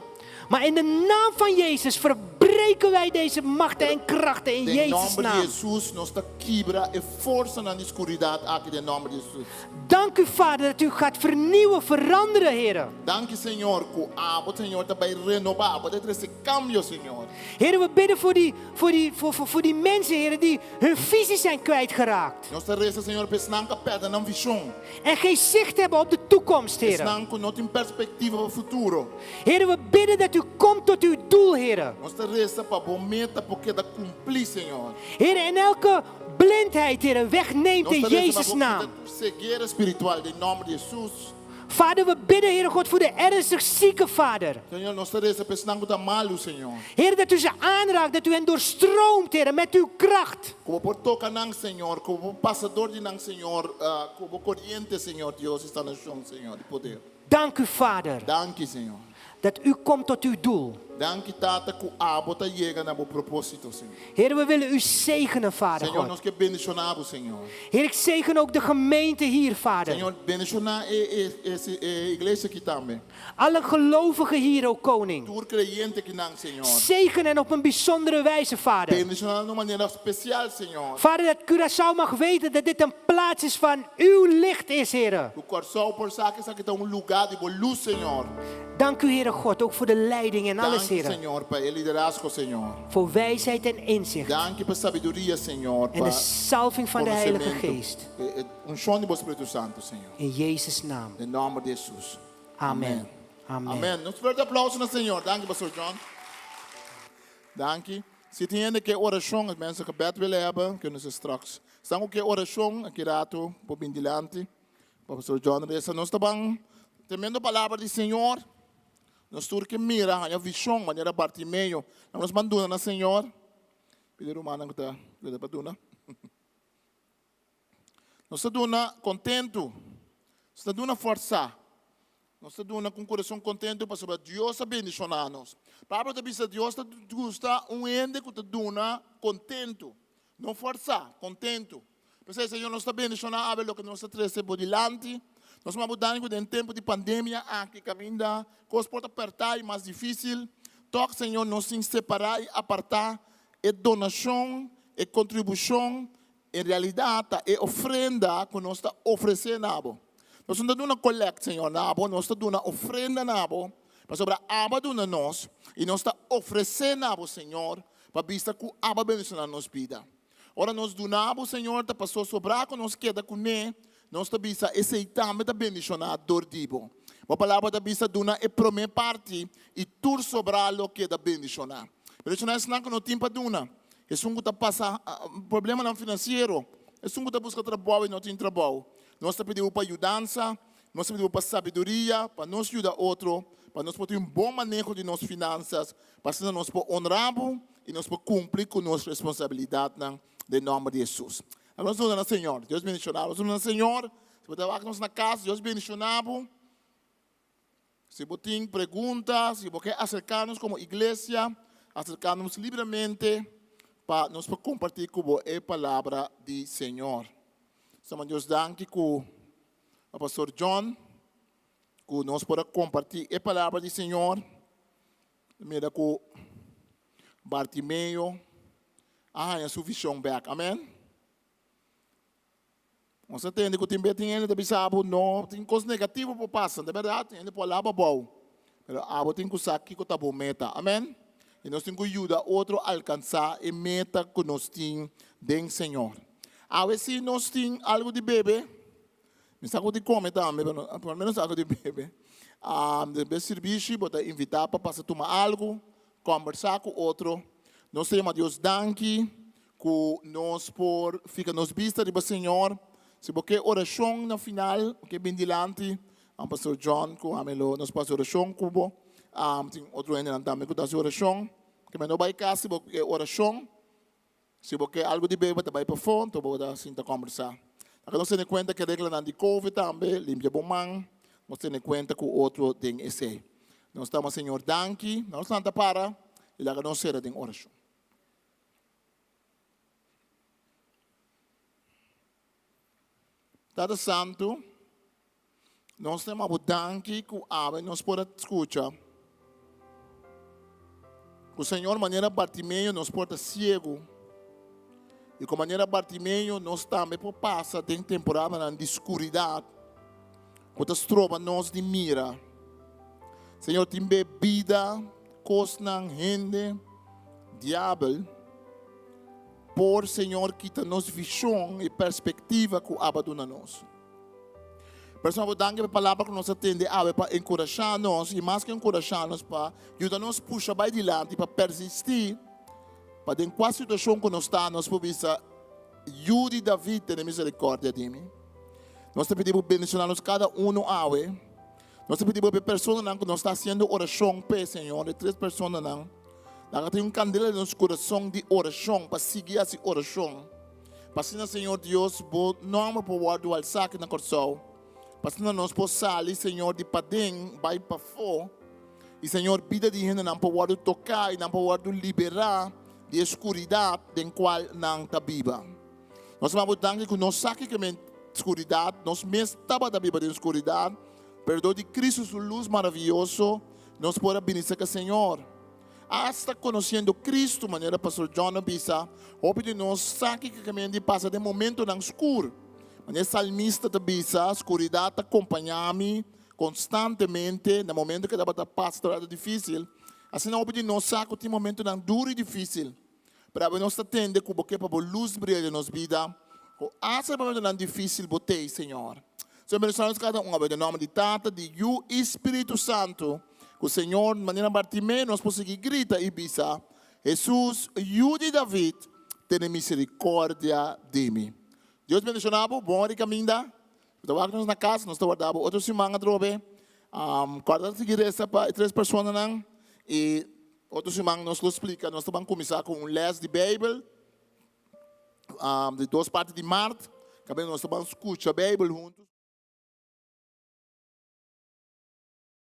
Maar in de naam van Jezus verbreken wij deze machten en krachten in Den Jezus' nòmber di naam. Hesus nos ta kibra e forsanan di skuridat aki den nòmber di Hesus. Dank u Vader dat u gaat vernieuwen, veranderen Heere. Danki Señor ku abo Señor ta bai renobá, abo ta trese kambio Señor. Heere we bidden voor die, voor die, voor, voor, voor die mensen Heere die hun visie zijn kwijtgeraakt. Nos ta resa Señor pa esnan ku a pèrdè nan vishon. En geen zicht hebben op de toekomst Heere. Esnan ku no tin perspektiva pa futuro. Heere we bidden dat u komt tot uw doel Heere. Nos ta resa pa bo meta por keda kumplí Señor. Heere en elke blindheid Heere wegneemt Nos in ta resa pa Jezus bo naam. kita tur ceguera spiritual den nòmber di Hesus. Vader, we bidden, Heere God, voor de ernstig zieke, Vader. Señor, nos ta resa pa esnan ku ta malu, Señor. Heer, dat u ze aanraakt, dat u hen doorstroomt, Heer, met uw kracht. Ku bo por toka nan, Señor, ku bo por pasa dor di nan, Señor, ku bo koriente, Señor Dios di sanashon, Señor, di poder. Dank u, Vader. Danki, Señor. Dat u komt tot uw doel. Danki, Tata, ku abo ta yega na bo propósito, Señor. Heer, we willen u zegenen, Vader Señor, God. nos ke bendishoná bo, Señor. Heer, ik zegen ook de gemeente hier, Vader. Señor, bendishoná e, e, e, e iglesia aki tambe. Alle gelovigen hier, o koning. Tur kreyente akinan, Señor. Zegen hen op een bijzondere wijze, Vader. Bendishoná nan na un manera spesial, Señor. Vader, dat Curaçao mag weten dat dit een plaats is van uw licht is, Heer. Ku Kòrsou por sa ku esaki ta un lugá di bo lus, Señor. Dank u, Heere God, ook voor de leiding en alles, Danki, Heere. Señor, pa e liderazgo, Señor. Voor wijsheid en inzicht. Danki pa sabiduria, Señor, En de pa salving van de Heilige konosementu. Geest. E, e unshon di bo Spiritu Santu, Señor. In Jezus' naam. Den nòmber di Hesus. Amen. Amen. Amen. Nos fuerte aplauso na Señor. Danki, Pastor John. Danki. Si tin hende ke orashon, as mensen gebed willen hebben, kunnen ze straks. Esnan ku ke orashon, aki rato por bin dilanti. Pa Pastor John resa. Nos ta ban tremendo palabra di Señor. Nos tur ke mira, haña vision manera Bartimeo. Nan nos ban duna na Señor. Pidi rumannan ku ta yuda pa duna. Nos ta duna kontentu. Nos ta duna forsá. Nos ta duna ku un kurason kontentu pasobra Dios a bendishoná nos. Pablo ta bisa Dios ta gusta un hende ku ta duna kontentu, no forsá, kontentu. P'esei, Señor, nos ta bendishoná awe loke nos ta trese bo dilanti. Nos manda bo danki ku den tempu di pandemia aki kaminda kos por ta pèrtá i mas difísil, tòg, Señor, nos tin separá i apartá e donashon, e kontribushon, En realidat ta e ofrenda ku nos ta ofresé na bo. Nos no ta duna kolèkt, Señor, na bo, nos ta duna ofrenda na bo, pasobra abo a duna nos, i nos ta ofresé na bo, Señor, pa bisa ku abo a bendishoná nos bida. Ora nos duna bo, Señor, ta pasó sobrá ku nos keda kuné, nos ta bisa esei tambe ta bendishoná dor di bo. Bo palabra ta bisa duna e promé parti, i tur sobrá lo keda bendishoná. Bendishoná esnan ku no tin pa duna. Esun ku ta pasa problemanan finansiero, esun ku ta buska trabou i no tin trabou. Nos ta pidi bo pa yudansa, nos ta pidi bo pa sabiduria pa nos yuda otro, pa nos por tin un bon maneho di nos finansas, pa asina nos por onra bo i nos por kumpli ku nos responsabilidatnan den nòmber di Hesus. Nos duna na Señor. Dios bendishoná bo. Nos duna na Señor. Si bo ta wak nos na kas, Dios bendishoná bo. Si bo tin pregunta, si bo ke aserká nos komo iglesia, aserká nos libremente pa nos por kompartí ku bo e palabra di Señor. Sa Dios danki ku Pastor John ku nos por a kompartí e palabra di Señor. Mira ku Bartimeo a haña su vishon bèk. Amèn. Nos a tende ku tin bes tin hende ta bisa bo no tin kos negativo por pasa, ta bèrdat, tin hende por laba abou, pero abo tin ku sa kiko ta bo meta, amèn. I nos tin ku yuda otro alkansá e meta ku nos tin den Señor. Awe si nos tin algu di bebe, mi sa ku di kome tambe, pero por lo menos algu di bebe. Despues sirbishi bo ta invitá pa pasa tuma algu, kòmbersá ku otro. Nos ta yama Dios danki Ku nos por fika nos bista riba Señor. Si bo ke orashon na final, bo ke bin dilanti, Pastor John ku ami lo nos por hasi orashon ku bo. Tin otro hendenan tambe ku ta hasi orashon. Ke men no bai kas si bo ke orashon. Si bo ke algu di bebe bo ta bai pafó, anto bo ta sinta kòmbersá. Laga nos tene kuenta ku e reglanan di covid tambe, limpia bo man, nos tene kuenta ku otro den esei. Nos ta ama Señor danki, nos lanta para i laga nos sera den orashon. Tata Santu, nos ta yama bo danki ku awe nos por a skucha ku Señor manera Bartimeo nos por ta siegu i ku manera Bartimeo nos tambe por pasa den temporadanan di skuridat ku ta stroba nos di mira. Señor tin be bida Kosnan hende, diabel, por Señor kita nos vishon i perspektiva ku aba duna nos. Persona bo danki pa e palabra ku nos a tende awe pa enkurashá nos i mas ku enkurashá nos pa yuda nos pusha bai dilanti pa persistí pa den kua situashon ku nos ta nos por bisa Yu di David tene miserikordia di mi. Nos ta pidi bo bendishoná nos kada uno awe. Nos ta pidi bo pa e personanan ku nos ta hasiendo orashon p'e, Señor, e tres personanan, laga tin un kandela den nos kurason di orashon pa sigui hasi orashon, pa asina, Señor Dios, bo nòmber por wòrdu alsá aki na Kòrsou, pa asina nos por sali, Señor, di paden bai pafó, i, Señor, bida di hendenan por wòrdu toká i nan por wòrdu liberá di e skuridat den kual nan ta biba. Nos ta bo danki ku nos sa kiko men skuridat, nos mes tabata biba den skuridat, pero dor di Kristu su lus maravioso nos por a bini serka Señor. Asta konosiendo Kristu, manera Pastor John a bisa, hopi di nos sa kiko men di pasa den momentonan skur. Manera e salmista ta bisa, skuridat ta kompañá mi konstantemente na momento ku e tabata pasa tabata difísil. Asina hopi di nos sa ku tin momentonan duru i difísil. Pero awe nos ta tende ku bo ke pa bo lus bria den nos bida, ku asta den momentonan difísil bo t'ei, Señor. Señor, bendiciona nos kada un awe den nòmber di Tata, di Yu i Spiritu Santu. Ku Señor, manera Bartimeo nos por sigui grita i bisa, Hesus, Yu di David, tene misericordia di mi. Dios bendiciona bo, bon ora di caminda. Bo ta wak nos na cas, nos ta warda bo otro siman atrobe. Corda sigui reza pa e tres personanan i Otro siman nos lo splika, nos ta ban kuminsá ku un lès di Beibel di dos parti di mart, kaminda nos ta ban skucha Beibel huntu.